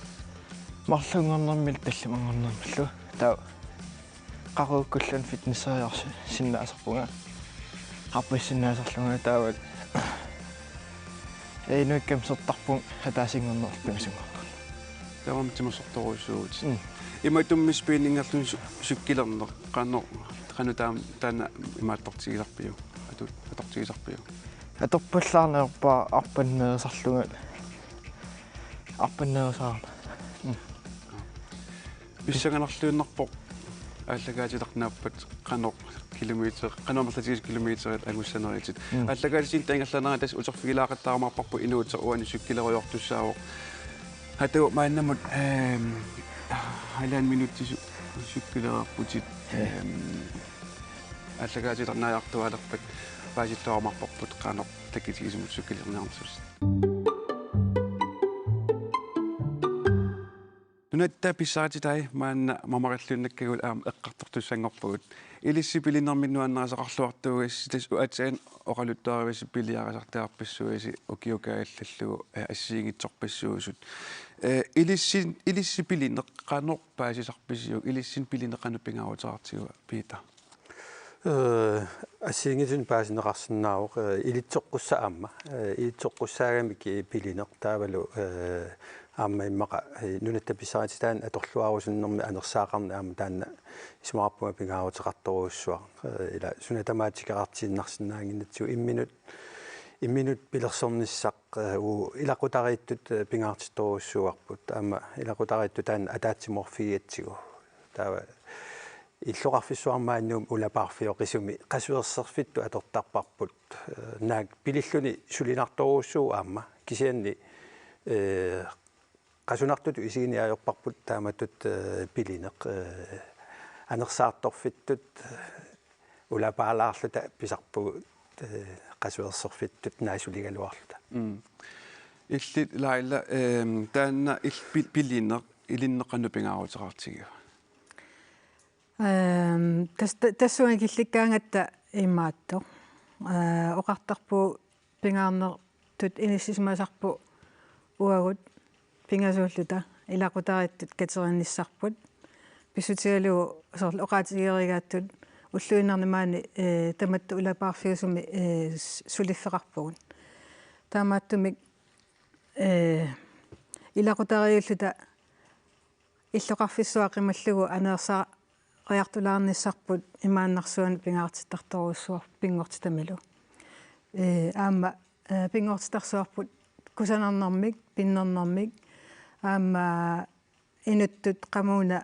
Marlunngornermillu tallimanngornermillu. Taava qaqugukkulluunniit fitnesseriarsinnaasarpunga. Qarpassinnaasarlunga taavalu. Inuit kamsertarpunga ataasinngornerlu pingasunngornerlu. Taava timersortorujussuuvutit. Mm. Imaattummi spinningerluni cy-, cykelerneq qanoq, qanoq taam-, taanna imaattortigisarpiuk? atu-, atortigisarpiuk? Atorpallaarneq ajorpara arpannerisarlunga. Arpannerisarama. Mm. Pissanganarluinnarpoq aallakaatitarneq naappat qanoq kilometer, qanoq amerlatigisut kilometerit angussaneritit. Mm. Aallakaatitsinni ingerlanerani tassa uterfigilaaqattaarumaarparput inuuteq uani cykelerujortussaavoq. Hatu maannamut, ehm, halvanden minutti su-, cykelererputit, ehm, aallakaatitarneq najortuaalerpat paasilluarumaarparput qanoq takitigisumik cykelerniarnersutit. Nunatta Pissarititai maanna mamarilluinnakkagut aamma eqqartortussanngorpugut. Ilissi pilinermik nuannarisaqarluartuugassi, tassa aatsaat oqaluttuarivassi piliarisartagarpassuisi ukiup kaajallallugu, eh, assigiinngitsorpassuusut. Eh, ilissi, ilissi pilineq qanoq paasisarpisiuk, ilissinnut pilineq qanoq pingaaruteqartigiva, Peter? Eh, assigiinngitsunik paasineqarsinnaavoq, eh, ilitsoqqussaq aamma. Eh, ilitsoqqussaagamik, eh, pilineq taavalu, eh, aamma immaqa, eh, Nunatta Pissarititaani atorluarusunnermi anersaaqarneq aamma taanna isumaqarpunga pingaaruteqartorujussuaq. Eh, ila suna tamaat tikeqartiinnarsinnaannginnatsigu imminut, imminut pilersornissaq, eh, uu ilaqutariittut, eh, pingaartittorujussuuarput. Aamma ilaqutariittut taanna ataatsimoorfigigatsigu. Taava illoqarfissuarmi maani Nuummi ulapaarfioqisumi qasuerserfittut atortarparput. Eh, naak pililluni sulinartorujussuuvoq aamma. Kisianni, eh, qasunartutut isigineq ajorparput taamatut, eh, pilineq, eh, anersaartorfittut, eh, ulapaalaarluta pisarpugut, eh, qasuerserfittut naasuligaluarluta. Mm. Illit Laila, ehm, taanna il-, pi-, pilineq ilinnut qanoq pingaaruteqartigiva? Ehm, tas-, ta-, tassunga killikkaangatta imaattoq. Eh, oqartarpugut pingaarnertut inissisimasarput uagut pingasuulluta ilaqutariittut katerinissarput. Pissutigalugu soorlu oqaatigereerigaattut ulluinnarni maani, eh, tamatta ulapaarfiusumi, eh, s-, suliffeqarpugut. Taamaattumik, eh, ilaqutariiulluta illoqarfissuaq qimallugu aneersaariartulaarnissarput imaannarsuani pingaartittartorujussuarput pinngortitamilu. Eh, aamma, eh, pinngortittarsuarput kusanarnermik, pinnernermik, aamma inuttut qamuuna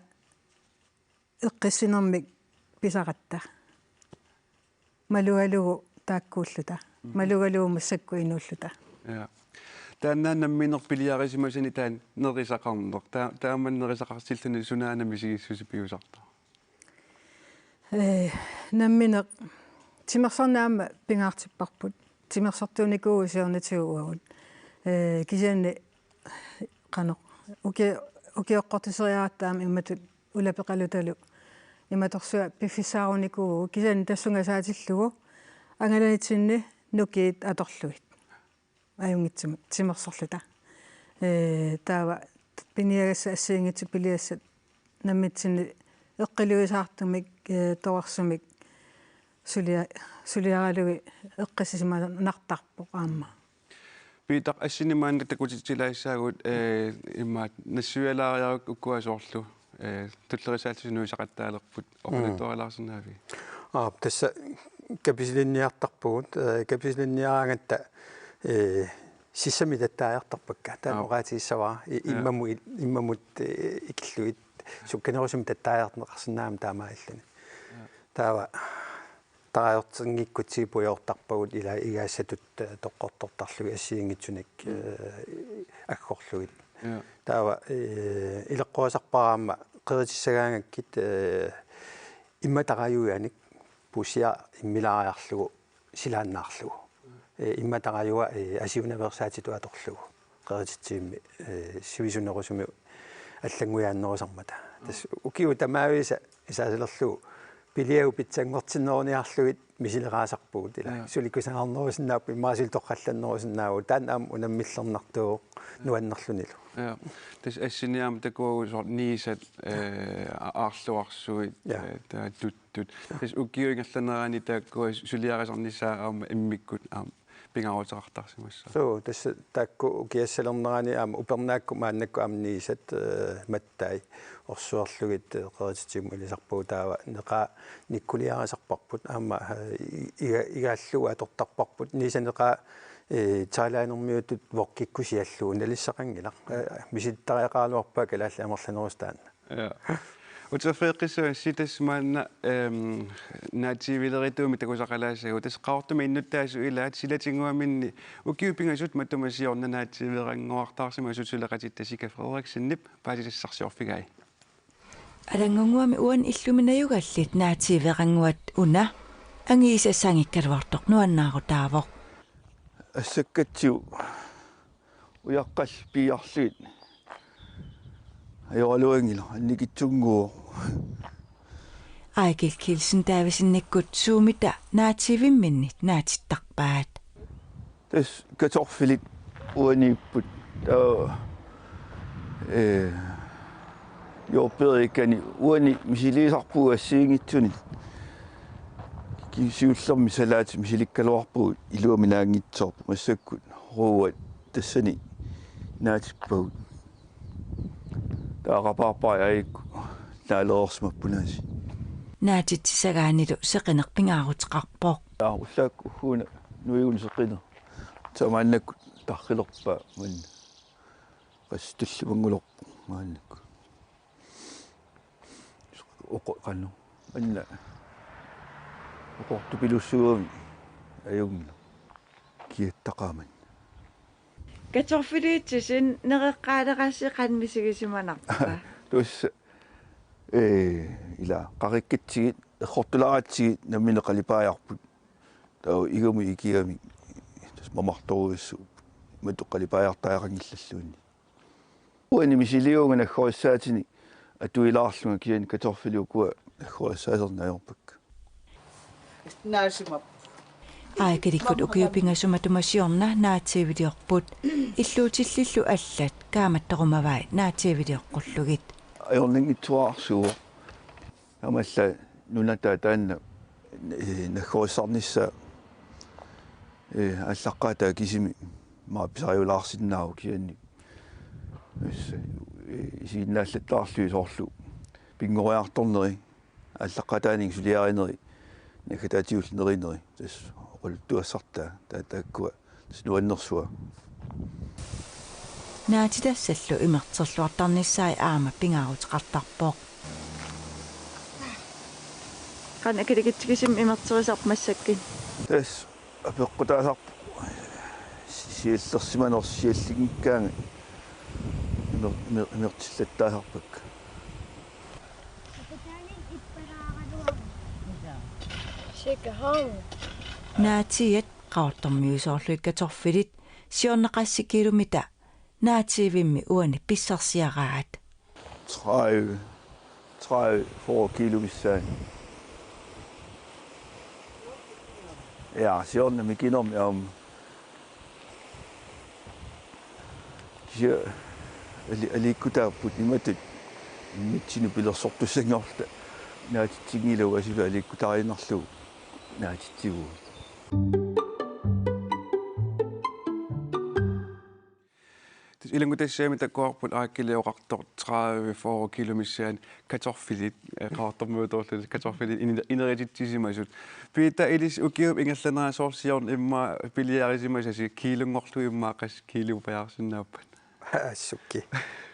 eqqissinermik pisaratta. Malugalugu taakkuulluta. Mhm. Malugalugu massakkut inuulluta. Ja. Taanna nammineq piliarisimasani taanna nerisaqarneq. Ta-, taama nerisaqartilluni sunaana misigissuseq piusarpa? Eh, nammineq timersorneq aamma pingaartipparput. Timersortuunikuuvugut siornatigut uagut. Eh, kisianni qanoq uki-, ukioqqortuseriaratta aamma imatut ulapeqalutalu imatorsuaq piffissaarunikuuvugut, kisianni tassunga saatillugu angalanitsinni nukiit atorlugit. Ajunngitsumik timersorluta. Eh, taava piniagassat assigiinngitsut piliassat nammineq eqqiluisaartumik, eh, torersumik sulia-, suliaralugit eqqissisimanartarpoq aamma. Peter, assini maanna takutitsilaassaagut, eh, immaqa nassuialaariaruk ukua soorlu, eh, tulleriisaallusi nuisaqattaalerput, mm, oqaluttuarilaarsinnaaviuk? Aap, tassa kapisilinniartarpugut, eh, kapisilinniaraangatta, eh, sissami tattaajartarpakka. Taanna, aap, oqaatigissavara, i-, ja, immamut, immamut, eh, ikillugit sukkanerusumik tattaajarneqarsinnaammat taamaalilluni. Ja. Taava tarajortinngikkutsigu pujoortarpagut ila igaassatut, eh, toqqortortarlugit assigiinngitsunik, mm, eh, aggorlugit. Ja. Taava, eh, ileqqorisarpara aamma qeritissagaangakkit, eh, immatarajuanik puussiaq immilaariarlugu silaannaarlugu. Eh, immatarajuaq, eh, asiunaveersaatitut atorlugu. Qerititsivimmi, eh, sivisunerusumik allanngujaannerusarmata. Tassa ukiut tamaavisa isaasilerlugu piliagut pitsanngortinneruniarlugit misileraasarpugut ila. Ja. Suli kusanarnerusinnaapput immaqa suli torrallannerusinnaavugut. Taanna aamma unammillernartuuvoq, ja, nuannerlunilu. Ja. Tassa assini aamma takuagut soorlu niisat, eh, a-, aarluarsuit, ja, eh, taava tut-, tut. Tassa ukiup ingerlanerani taakkua suliarisarnissaat aamma immikkut aamma pingaaruteqartarsimassaaq. Suu, tassa taakku ukiassalernerani aamma upernaakkut maannakkut aamma niisat, eh, mattai orsuerlugit, eh, qerititsigumut ilisarpagut, taava neqaa nikkuliarisarparput aamma, eh, i-, iga-, igaallugu atortarparput niisaneqaa, eh, thailandermiutut wokkikkut siallugu nalissaqanngilaq. Eh, misilittariaqaraluarpaa kalaallit amerlanerusut taanna. Ja. Uterfigeqqissavarsi tassa maanna, ehm, naatsiivilerituumik takusaqalaassagut, tassa Qaqortumi innuttaasut ilaat, silatinnguaminni ukiut pingasut matuma siorna naatsiiveqannguartaarsimasut suleqatitta Sika Frederiksenip paasisassarsiorfigai. Alanngunnguami uani illumi najugallit naatsiiveqannguat una angisassangikkaluartoq nuannaarutaavoq. Assakkatsigu ujaqqallit piiarlugit ajoraluanngilaq, annikitsunnguuvoq. Eigil Kielsen Davidsenikkut suumita naatsiivimminni naatittarpaat. Tassa kartoffelit uaniipput. Taava, eh, jordbærikani uani misiliisarpugut assigiinngitsunik. Ki-, siullermik salaatit misilikkaluarpugut, iluamik naanngitsoorput, massakkut ruuat tassani naatippagut. Taava rabarbarit aajukku naalereersimapput aasiit. Naatitsissagaannilu seqineq pingaaruteqarpoq. Taava ullaakkut ugguuna nuiguni seqineq. Tassa maannakkut tarrilerpaa manna. Qassit tallimanngulerput maannakkut. Oqo-, qanoq. Manna. Oqortupilussuugami ajunngilaq. Kiattaqaaq manna. Kartoffeliitsi nereqqaalerassi qanoq misigisimanarpa? Tassa, eh, ila, qarikkatsigit, errortulaaratsigit nammineq qalipaajarput. Taava igamik ikigamik tassa mamartorujussuupput. Imatut qalipaajartariaqanngillalluunniit. Uani misiliivunga naggorissaatinik atuilaarlunga, kisianni kartoffelit ukua naggorissaasernut ajorpakka. Eigilikkut ukiut pingasut matuma siorna naatsiiviliorput. Illuutillillu allat kaammattorumavai naatsiivilioqqullugit. Ajornanngitsuararsuuvoq. Taamaallaat nunataa taanna, eh, naggorissarnissaa, eh, aallaqqaataa kisimi maani pisariulaarsinnaavoq, kisianni. Tassa, eh, isiginnaallattaarlugit soorlu pinngoriartorneri, aallaqqaataaninnga suliarineri, naggataatigut nerineri, tassa oqaluttuassartaa, taa-, taakkua tassa nuannersua. Naatitassallu imerterluartarnissai aamma pingaaruteqartarpoq. Qanoq akilikitsigisimmik imerterisarpa massakkut? Tassa apeqqutaasarpoq si-, siallersimanersoq, siallinngikkaangat imer-, imer-, imertillattaasarpakka. Naatiat Qaqortormiut soorlugit kartoffelit siorna qassit kiilumita naatsiivimmi uani pissarsiaraat. Tredive, tredive, fyrre kilo missaani. Ja, siorna mikinermi aamma. Kisianni ali-, aliikkutaapput imatut immitsinnut pilersortussanngorluta naatitsinngilaq, asulu aliikkutariinnarlugu naatitsivugut. Tassa ilanngutassiami takuarput aakkiliortoq tredive fyrre kilo missaani kartoffelit, eh, Qaqortormiutoorluta kartoffelit ine-, inerititsisimasut. Peter, ilissi ukiup ingerlanerani soorlu siorna immaqa piliarisimasasi kiilunngorlugu immaqa qassit kiilupajaarsinnaappat? Assukki.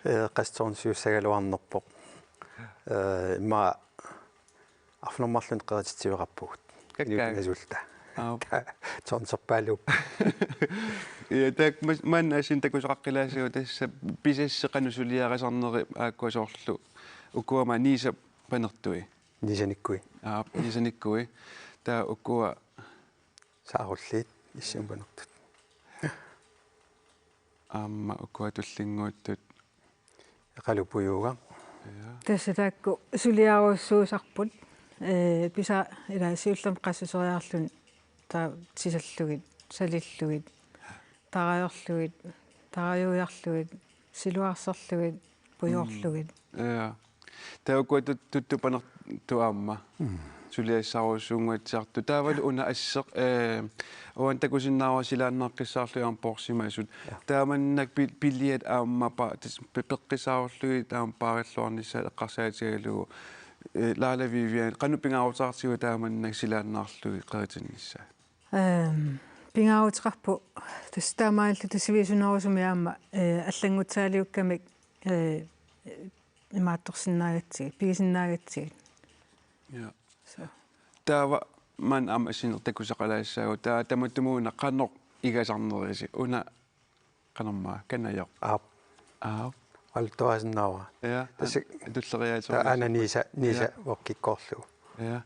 Eh, qassit soorlu siussagaluarnerpoq. Eh, immaqa arfineq-marlunut qerititsiveqarpugut. Kakkaak. Inuit pingasulluta. Aap. Tonserpaaluupput. Ja, taak-, mas-, maanna aasiit takusaqaqqilaassagut tassa pisassi qanoq suliarisarneri, aakkua soorlu ukua aamma niisat panertui. Niisanikkui. Aap, niisanikkui. Taava ukua. Saarulliit issiamut panertut. Aamma ukua tullinnguuttut. Eqalupujuugaq. Ja. Tassa taakku suliarujussuusarput, eh, pisa-, ila siullermik qassuseriarluni taava tisallugit, salillugit, tarajorlugit, tarajuujarlugit, siluarserlugit, pujoorlugit. Mm. Ja. Taava ukua tut-, tuttut panertut aamma. Mm. suliassarujussuunnguatsiartoq. Taavalu una asseq, eh, uani takusinnaavara silaannaaqqissaarlugit aamma poorsimasut. Ja. Taamannak pi-, piliat aamma pa-, tas-, pe-, peqqissaarlugit aamma paarilluarnissaat eqqarsaatigalugu. Eh, Laila Vivian, qanoq pingaaruteqartigiva taamannak silaannaarlugit qeritinnissaa? Ehm, pingaaruteqarpoq tassa taamaalilluta sivisunerusumik aamma, eh, allanngutsaaliukkamik, eh, imaattorsinnaagatsigit, pigisinnaagatsigit. Ja. So. Taava maanna aamma assineq takusaqalaassaagut. Taava tamatumuuna qanoq igasarnerisi. Una qanormaa, Kanajoq. Aap. Aap. Aalluarsinnaavara. Ja. Tassa an-, tulleriaatsoq. Taava aana Niisa, Niisa Ja. Vokkikkoorlugu. Ja.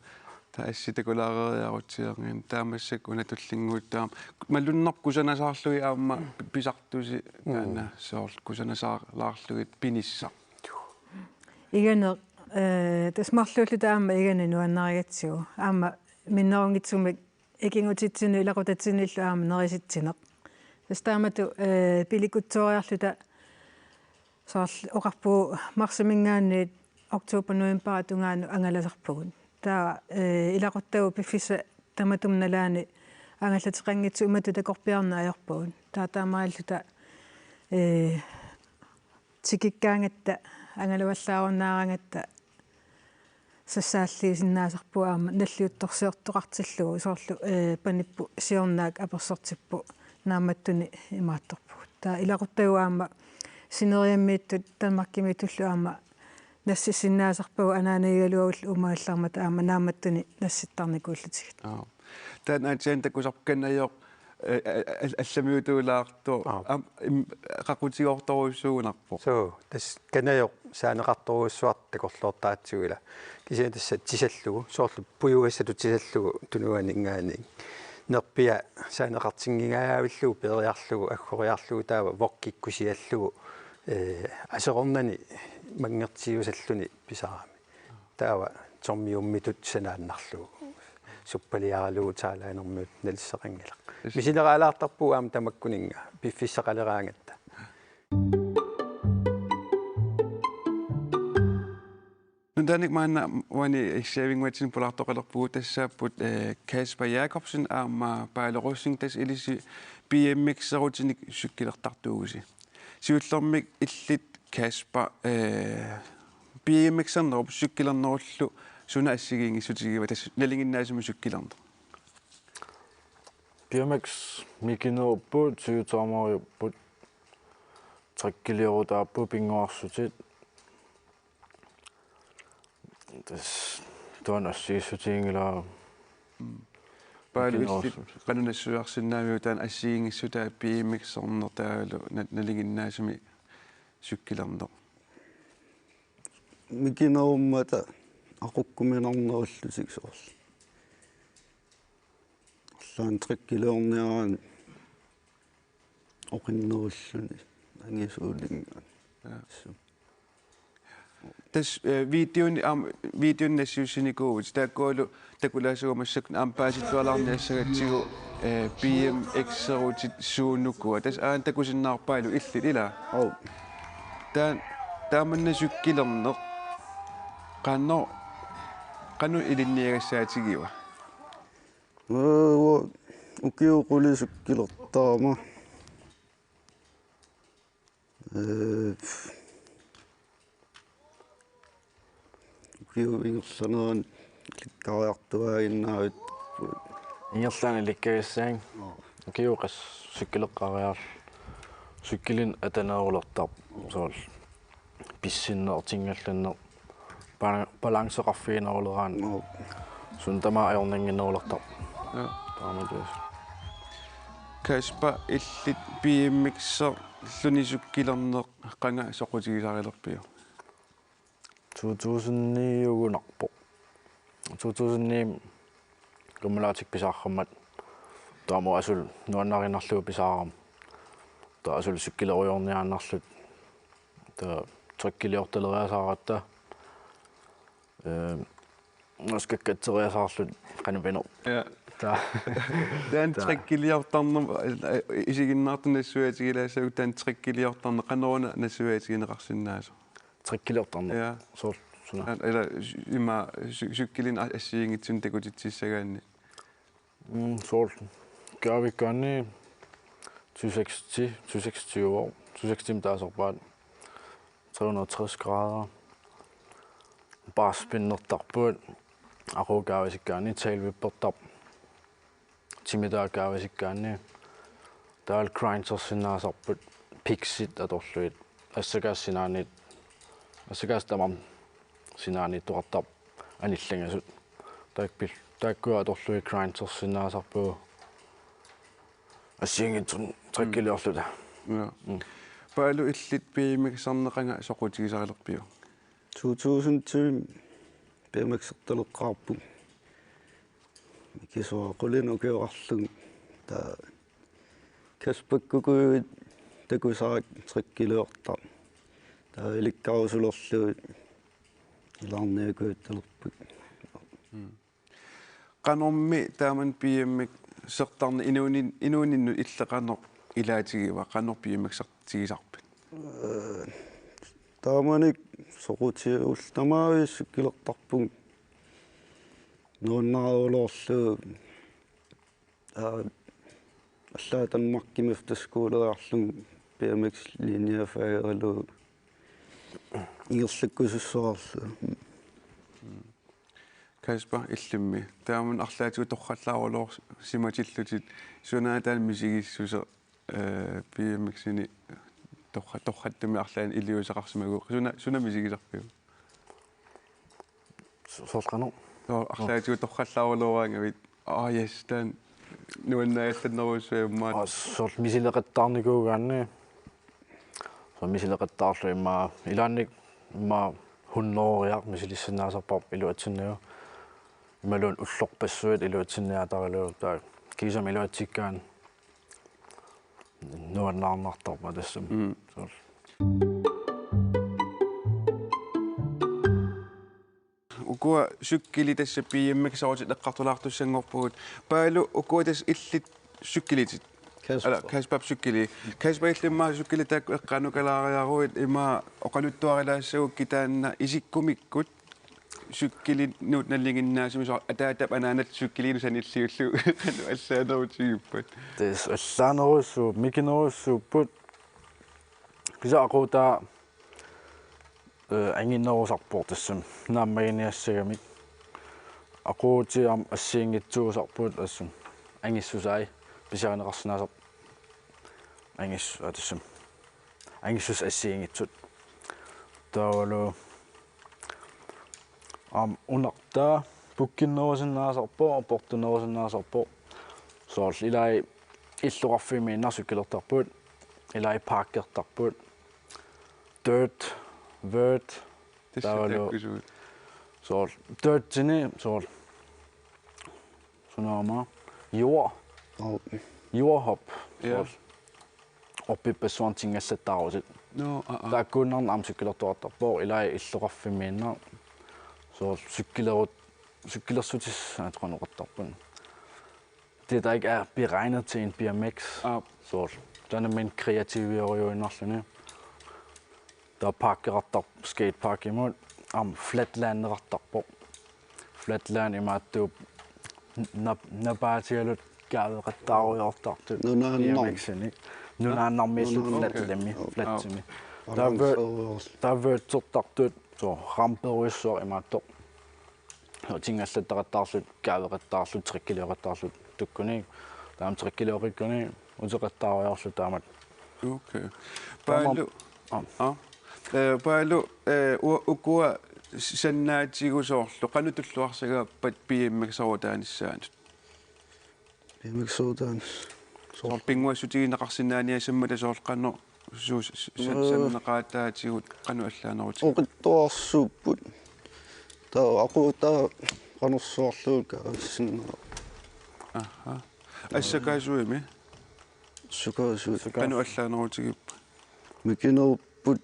Taava assi takulaareeriarutsiarngan. Taava massakkut una tullinnguuttarama. Malunnarpoq kusanasaarlugit aamma pi-, pisartusi Mm. taanna soorlu kusanasaalaarlugit pinissaq. Iganeq, eh, tassa marluulluta aamma iganeq nuannarigatsigu. Aamma minnerunngitsumik ikinngutitsinnut ilaqutitsinniillu aamma nerisitsineq. Tassa taamatut, eh, pilikutsooriarluta soorlu oqarpugut marsiminngaanniit oktober novemberip tungaanut angalasarpugut. Taava, eh, ilaquttagut piffissap tamatuma nalaani angallateqanngitsoq imatut takorpiarneq ajorpugut. Taava taamaalilluta, eh, tikikkaangatta, angalavallaarunnaaraangatta sassaalliusinnaasarpugut aamma nalliuttorsiortoqartillugu soorlu, eh, panipput siornaak apersortipput naammattunik imaattorpugut. Taava ilaquttagut aamma sineriammiittut Danmarkimiittullu aamma nassissinnaasarpagut anaanagigaluagullu uumagallarmata aamma naammattunik nassittarnikuullutigit. Aap. Taanna aatsaat takusarpoq Kanajoq, eh, eh, al-, allamiutuulaartoq. Aap. Aamma, im-, qaqutigoortorujussuugunarpoq. Suu, tassa Kanajoq saaneqartorujussuartoq takorloortaratsigu ila. Kisianni tassa tisallugu, soorlu pujugassatut tisallugu tunuaninngaanniit. Nerpiaq saaneqartinngingajaavillugu peeriarlugu, aggoriarlugu taava vokkikkusiallugu, eh, aserornani manngertiusalluni pisarami. Taava tormiummitut sanaannarlugu. Suppaliaralugu taalaannermiut nalisseqanngilaq. Yes. Misileraalaartarpugut aamma tamakkuninnga piffissaqaleraangatta. Nuntanik maanna uani Issiavinnguatsinni pulaartoqalerpugut tassaapput, eh, Kasper Jakobsen aamma Paale Rosing tassa ilissi B M X-erutinik cykelertartuugusi. Siullermik illit Kasper, eh, B M X-ernerup cykelernerullu suna assigiinngissutigiva tassa nalinginnaasumik cykelerneq? B M X mikinerupput, syvtommeriupput, trekkiliorutaapput pinnguarsutit. Tassa taanna assigiissutiginngilara. Mm. Paale, illit qanoq nassuiarsinnaavigit taanna assigiinngissutaa B M X-erneq taavalu na-, nalinginnaasumik cykelerneq? Mikinerummata aqukkuminarnerullutik soorlu. Allanik trekkiliorniaraanni oqinnerulluni angisuulinngaanniit. Ja. Su. Tassa, eh, videoni, aamma, videoni nassiussinikuuvutit. Taakkualu takulaassagut massakkut aamma paasillualaarniassagatsigu, eh, B M X-erutit suunukua. Tassa aana takusinnaarpaalu illit, ilaa? Aap. Taan-, taamanna cykelerneq. Qanoq, qanoq ilinniagassaatigiva? Ee, uanga ukiut qulit cykelertarama. Ee, ukiut ingerlaneranni ilikkariartuaaginnaavit. Ingerlaannaq ilikkagassaagut. Aap. Ukiut qassit cykelertariaarlunga. Cykelinik atanerulertarpoq. Soorlu pissinneq, ertinngallanneq, bala-, balanceqarfigineruleraanni. Aap. Suna tamaat ajornannginnerulertarpoq. Ja. Taamaattuusoq. Kasper, illit B M X-erluni cykelerneq qanga soqutigisarilerpiuk? To tusind ni-ugunarpoq. To tusind ni-mi kammalaatikkut pisaarama. Taava aamma asuli nuannarinnarlugu pisaarama. Taava asuli cykelerujorniaannarluta. Taava trekkiliortaleriasaaratta. Ee, nuuskakkatseriasaarluta qanoq pineq. Ja. Taava. Taanna taava trekkiliortarnermut, eh, isiginnaartunut nassuiaatigilaassaagut taanna trekkiliortarneq, qanoruna nassuiaatigineqarsinnaasoq? Trekkiliortarneq. Ja. Soorlu Suna. Ila ima cy-, cykelinut assigiinngitsunik takutitsissagaanni. Mm, soorlu. Kaavikkaanni to seks ti, to seks ti, to seks ti-mik taasarpaat. Tre hundrede og tres grader. Bare spinnertarput. Aqagu kaavisikkaanni tailwhippertarpoq. Timitaa kaavisikkaanni. Taavalu grindersinnaasarput. Pixit atorlugit. Assakaasaq sinaaniit. Assakaasaq tamarmik sinaaniittoqartarput anillangasut. Taakku pil-, taakku atorlugit grindersinnaasarpugut. Assigiinngitsunik trickiliorluta. Ja. Mm. Paalu, illit B M X-erneqanga soqutigisarilerpiuk? To tusind tyve B M X-ertaleqqaarpunga. Mikisuaq qulinut ukioqarlunga. Taava Kasper Kukujuit takusara trickiliortartoq. Taava ilikkarusulerlugit ilaarniakujuttalerpugut. Mm. Qanormi taamani B M X-ertarneq inuunin-, inuuninnut illit qanoq ilaatigiva, qanoq B M X-ertigisarpit? Øh, taamani soqutigiullugu tamaviisa cykelertarpunga. Nuannaaruloorlugu, aa, allaat Danmarkimi efterskoleriarlunga B M X-linjefagerullunga ingerlakkusussaarlugu. Kasper, illimmi. Taamani arlaatigut torrallaarulooq simatillutit, sunaana taanna misigissuseq, øh, B M X-ini torra-, torrattumi arlaannik iliuuseqarsimaguit. Suna, suna misigisarpiuk? So-, soorlu qanoq? Soo, arlaatigut torrallaaruloorangavit. Aa, yes, taanna nuannaagallannerujussuaq immaqa. Aa, soorlu misileqattaarnikuugaanni. Soorlu misileqattaarlugu immaqa ilaanni immaqa hundrederiarlunga misilissinnaasarparput iluatsinnagu. Imaluunniit ullorpassuit iluatsinniaataralugu, taava kiisami iluatsikkaanni nuannaarnartarpoq tassami. Mm. Soorlu. Ukua cykelit tassa B M X-erutit eqqartulaartussanngorpugut. Paalu, ukua tassa illit cykelitit? Kasper. Ala, Kasper cykeli. Kasper, illimmi cykeli taakku eqqaanukalaariaruit, ima oqaluttuarilaassagukku taanna isikkumikkut cykelinut nalinginnaasumik, soorlu ataatap anaanap cykelinik sanilliullugu qanoq allaanerutigippat? Tassa allaanerujussuupput, mikinerujussuupput. Kisianni aqagu taava, øh, anginerusarpoq tassami naammaginiassagamik. Aqaguutit aamma assigiinngitsuusarput tassami angissusaat pisiarineqarsinnaasarput. Angis-, aa, tassami. Angissusaat assigiinngitsut. Taavalu aamma unartaa pukkinnerusinnaasarpoq, portunerusinnaasarpoq. Soorlu ilai illoqarfimmiinnaq cykelertarput, ilai parkertarput. Dirt, vert, tassa taavalu taakku suut? Soorlu dirtini, soorlu sunaama jord. Aap. Jordhop. Ja. Soorlu orpippassuarnik tingallattaarutit. Nå, aa, aa. Taakkuinnarni aamma cykelertoqartarpoq, ilai illoqarfimmiinnaq. Soorlu cykelerut-, cykelersutissaat qanoq oqartarput. Det, der ikke er beregnet til en B M X. Aap. Soorlu. Taanna min kreativiujuinnarluni. Taava parkeqartarpoq skateparkimut. Aamma flatlandeqartarpoq. Flatland imaattuupput nap-, napaatigaluta kaaveqattaarujoortartut. Nunaannar-. B M X-inik. Nunaannarmiilluta. Nunaannar-. Flatlimi, okay. Flatsimi. Aap. Taava vert-, taava vertertartut, soorlu ramperujussuaq imaattoq. Tingallattaqattaarluta, kaaveqattaarluta, trickilioqattaarluta tukkuni. Taava trickilioqqikkuni uteqattaarujoorluta taamatut. Okay. Taama-. Paalu. Aap. Aap. Øh, Paalu, øh, u-, ukua sannaatigut soorlu qanoq tulluarsagaappat B M X-erutaanissaanut? B M X-erutaanissaat. Soorlu pinnguassutigineqarsinnaaniassammata soorlu qanoq su-, su-, su-, Nå. Sanneqaataatigut qanoq allaanerutit? Oqitsuarsuupput. Taava aqagu taava qanorsuarluunniit kaavissinnaavara. Aha. Assakaasuimi? Assakaasuit. Qanoq allaanerutigippat? Mikinerupput.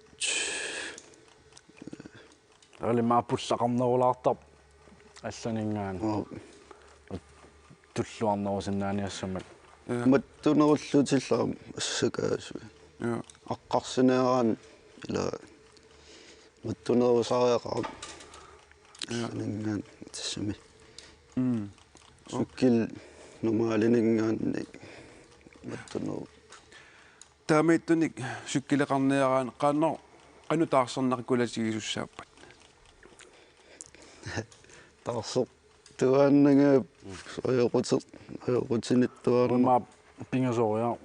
Alimma pullaqarnerulaartarpoq allaninngaanniit. Aap. Tulluarnerusinnaaniassammata. Ja. Mattunerullutillu aamma assakaasuit. Ja. Aqqarsineeraanni ila mattunerusariaqarami. Ja. Saninngaanniit tassami. Mm. Cykel normalininngaanniit mattuneruvoq. Taamaattunik cykelerniaraanni qanoq, qanoq taarserneq qulatigisussaappat? Taarsertuaannanga ajoquter-, ajoqutinittuaannanga. Uuma pingasoriaq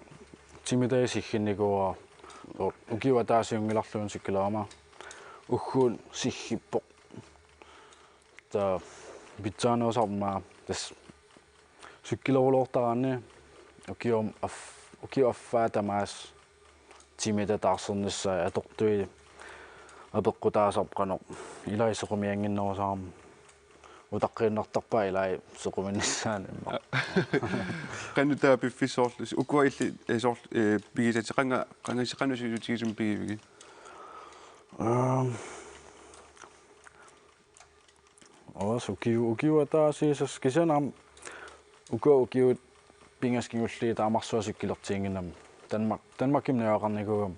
timitaat sigginnikuuara. Ukiup ataasiunngilarluunniit cykelerama. Ugguuna siggippoq. Taava pitsaanerusarmat tassa cykelerulortaraanni ukium af-, ukiup affaa tamaasa timitaat taarsernissaat atortui apeqqutaasarpoq qanoq ilai sequmiannginnerusarami. Utaqqiinnartarpaa ilai sequminnissaanni immaqa. Qanoq taava piffissaq soorlu ukua illit, eh, soorlu, eh, pigisatit qanga-, qanga-, qanoq sivisutigisumik pigivigit? Ehm, Oos ukiu-, ukiup ataasiisoq kisianni aamma uku ukiut pingasut kingulliit taamarsuaq cykelertiginnginnama. Danmark, Danmarkimi najugaqarnikuugama.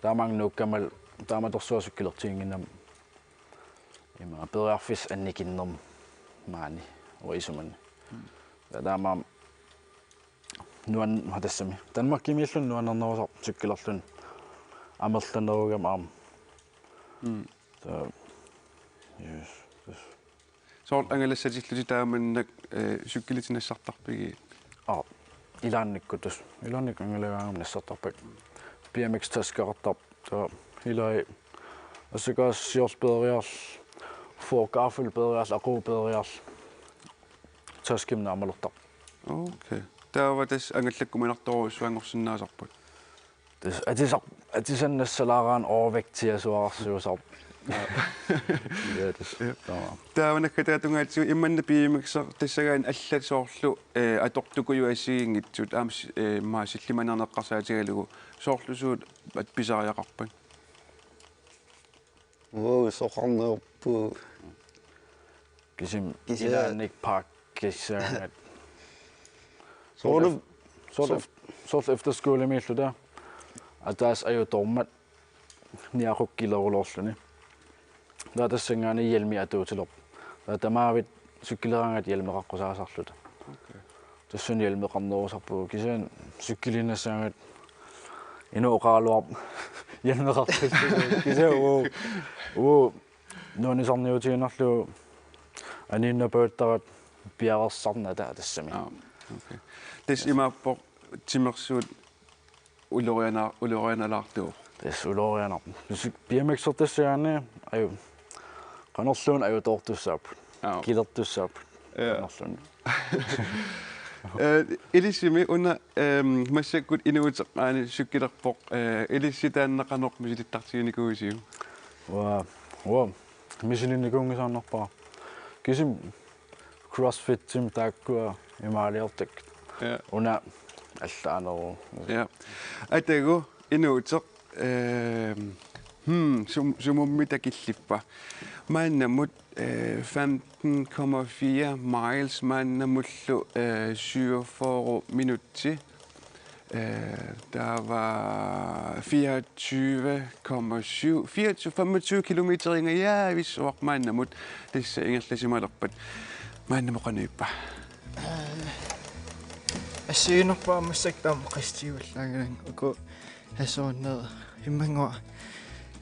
Taamaammat nuukkamal taamatorsuaq cykelertiginnginnama. Ima periarfissaq annikinnerma maani uanga isumanni. Ja taamaammat nuan-, tassami. Danmarkimiilluni nuannernerusarpoq cykelerluni. Amerlanerugami aamma. Mm. Taava, yes, yes. Soorlu angalassatillutit taamannak, eh, cykelit nassartarpigit? Aa, ilaannikkut tassa. Ilaannikkut angalagaangama nassartarpakka. B M X-taskeqartarpoq. Taava ilai assakaasut siorlu peeriarlugit, forgaffelit peeriarlugit, aqut peeriarlugit. Taskimik naammalertarpoq. Okay. Taava tassa angallakkuminartorujussuanngorsinnaasarput. Tassa atisar-, atisannassalaaraanni overvægtiasuararsuusarpoq. Ja, tassa. Ja. Taava. Taava naggataata tungaatigut imanna B M X-ertassagaanni allat soorlu, eh, atortukujuit assigiinngitsut aamma s-, eh, immaqa sillimaniarneq eqqarsaatigalugu soorlu suut at-, pisariaqarpat? Uagut soqarnerupput. Kisimi. Kisianni ilaanni pakkissaangat. Soorlu, soorlu, soorlu efterskolemiilluta. Ataaseq ajutoormat niaqukkileruloorluni. Taava tassanngaanniit hjelmi atuutilerpoq. Taava tamaavik cykeleraangat hjelmeqaqqusaasarluta. Okay. Tassani hjelmeqarnerusarpugut kisianni cykelinnassagaangat inuk oqaraluarpoq hjelmeqartillugit. Kisianni uu, uu nuannisarniutiinnarlugu aniinnappajuttarat piareersarnata tassami. Aa, okay. Tassa imaappoq timersuut uloriana-, ulorianalaartuuvoq. Tassa ulorianarpoq. Tassa B M X-ertassagaanni aju-, qanorluunniit ajutoortussaapput. Aa. Kilertussaapput. Ja. Qanorluunniit. Eh, ilissimi una, ehm, massakkut inuuteq aani cykelerpoq, eh, ilissi taanna qanoq misilittartiginikuuisiuk? Uaa, uaa, misilinnikuunngisaannarpara. Kisimi CrossFitimik taakkua imaaliortakkat. Ja. Una allaaneruvoq. Ja. Atagu inuuteq, ehm, hmm, sum-, sumummi takillippa? Maannamut, eh, femten komma fire miles maannamullu, eh, syvogfyrre minutsi. Eh, taava fireogtyve komma syv, fireogtyve, femogtyve kilometerinngajavissuaq maannamut tassa ingerlasimalerpat. Maannamut qanoq ippa? Assigiinnarpara massakkut taama qasitigivallaanngilanga uku assorneq immannguaq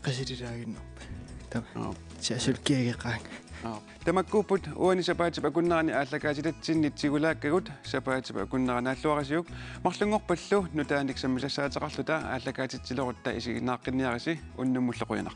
qasililaaginnarpoq. Taama. Aa. Siasulkiageqaanga. Aa. Tamakkuupput uani sapaatip akunnerani aallakaatitatsinnit tigulaakkagut, sapaatip akunnera naalluarisiuk, marlunngorpallu nutaanik sammisassaateqarluta aallakaatitsilerutta isiginnaaqqinniarisi, unnummullu qujanaq.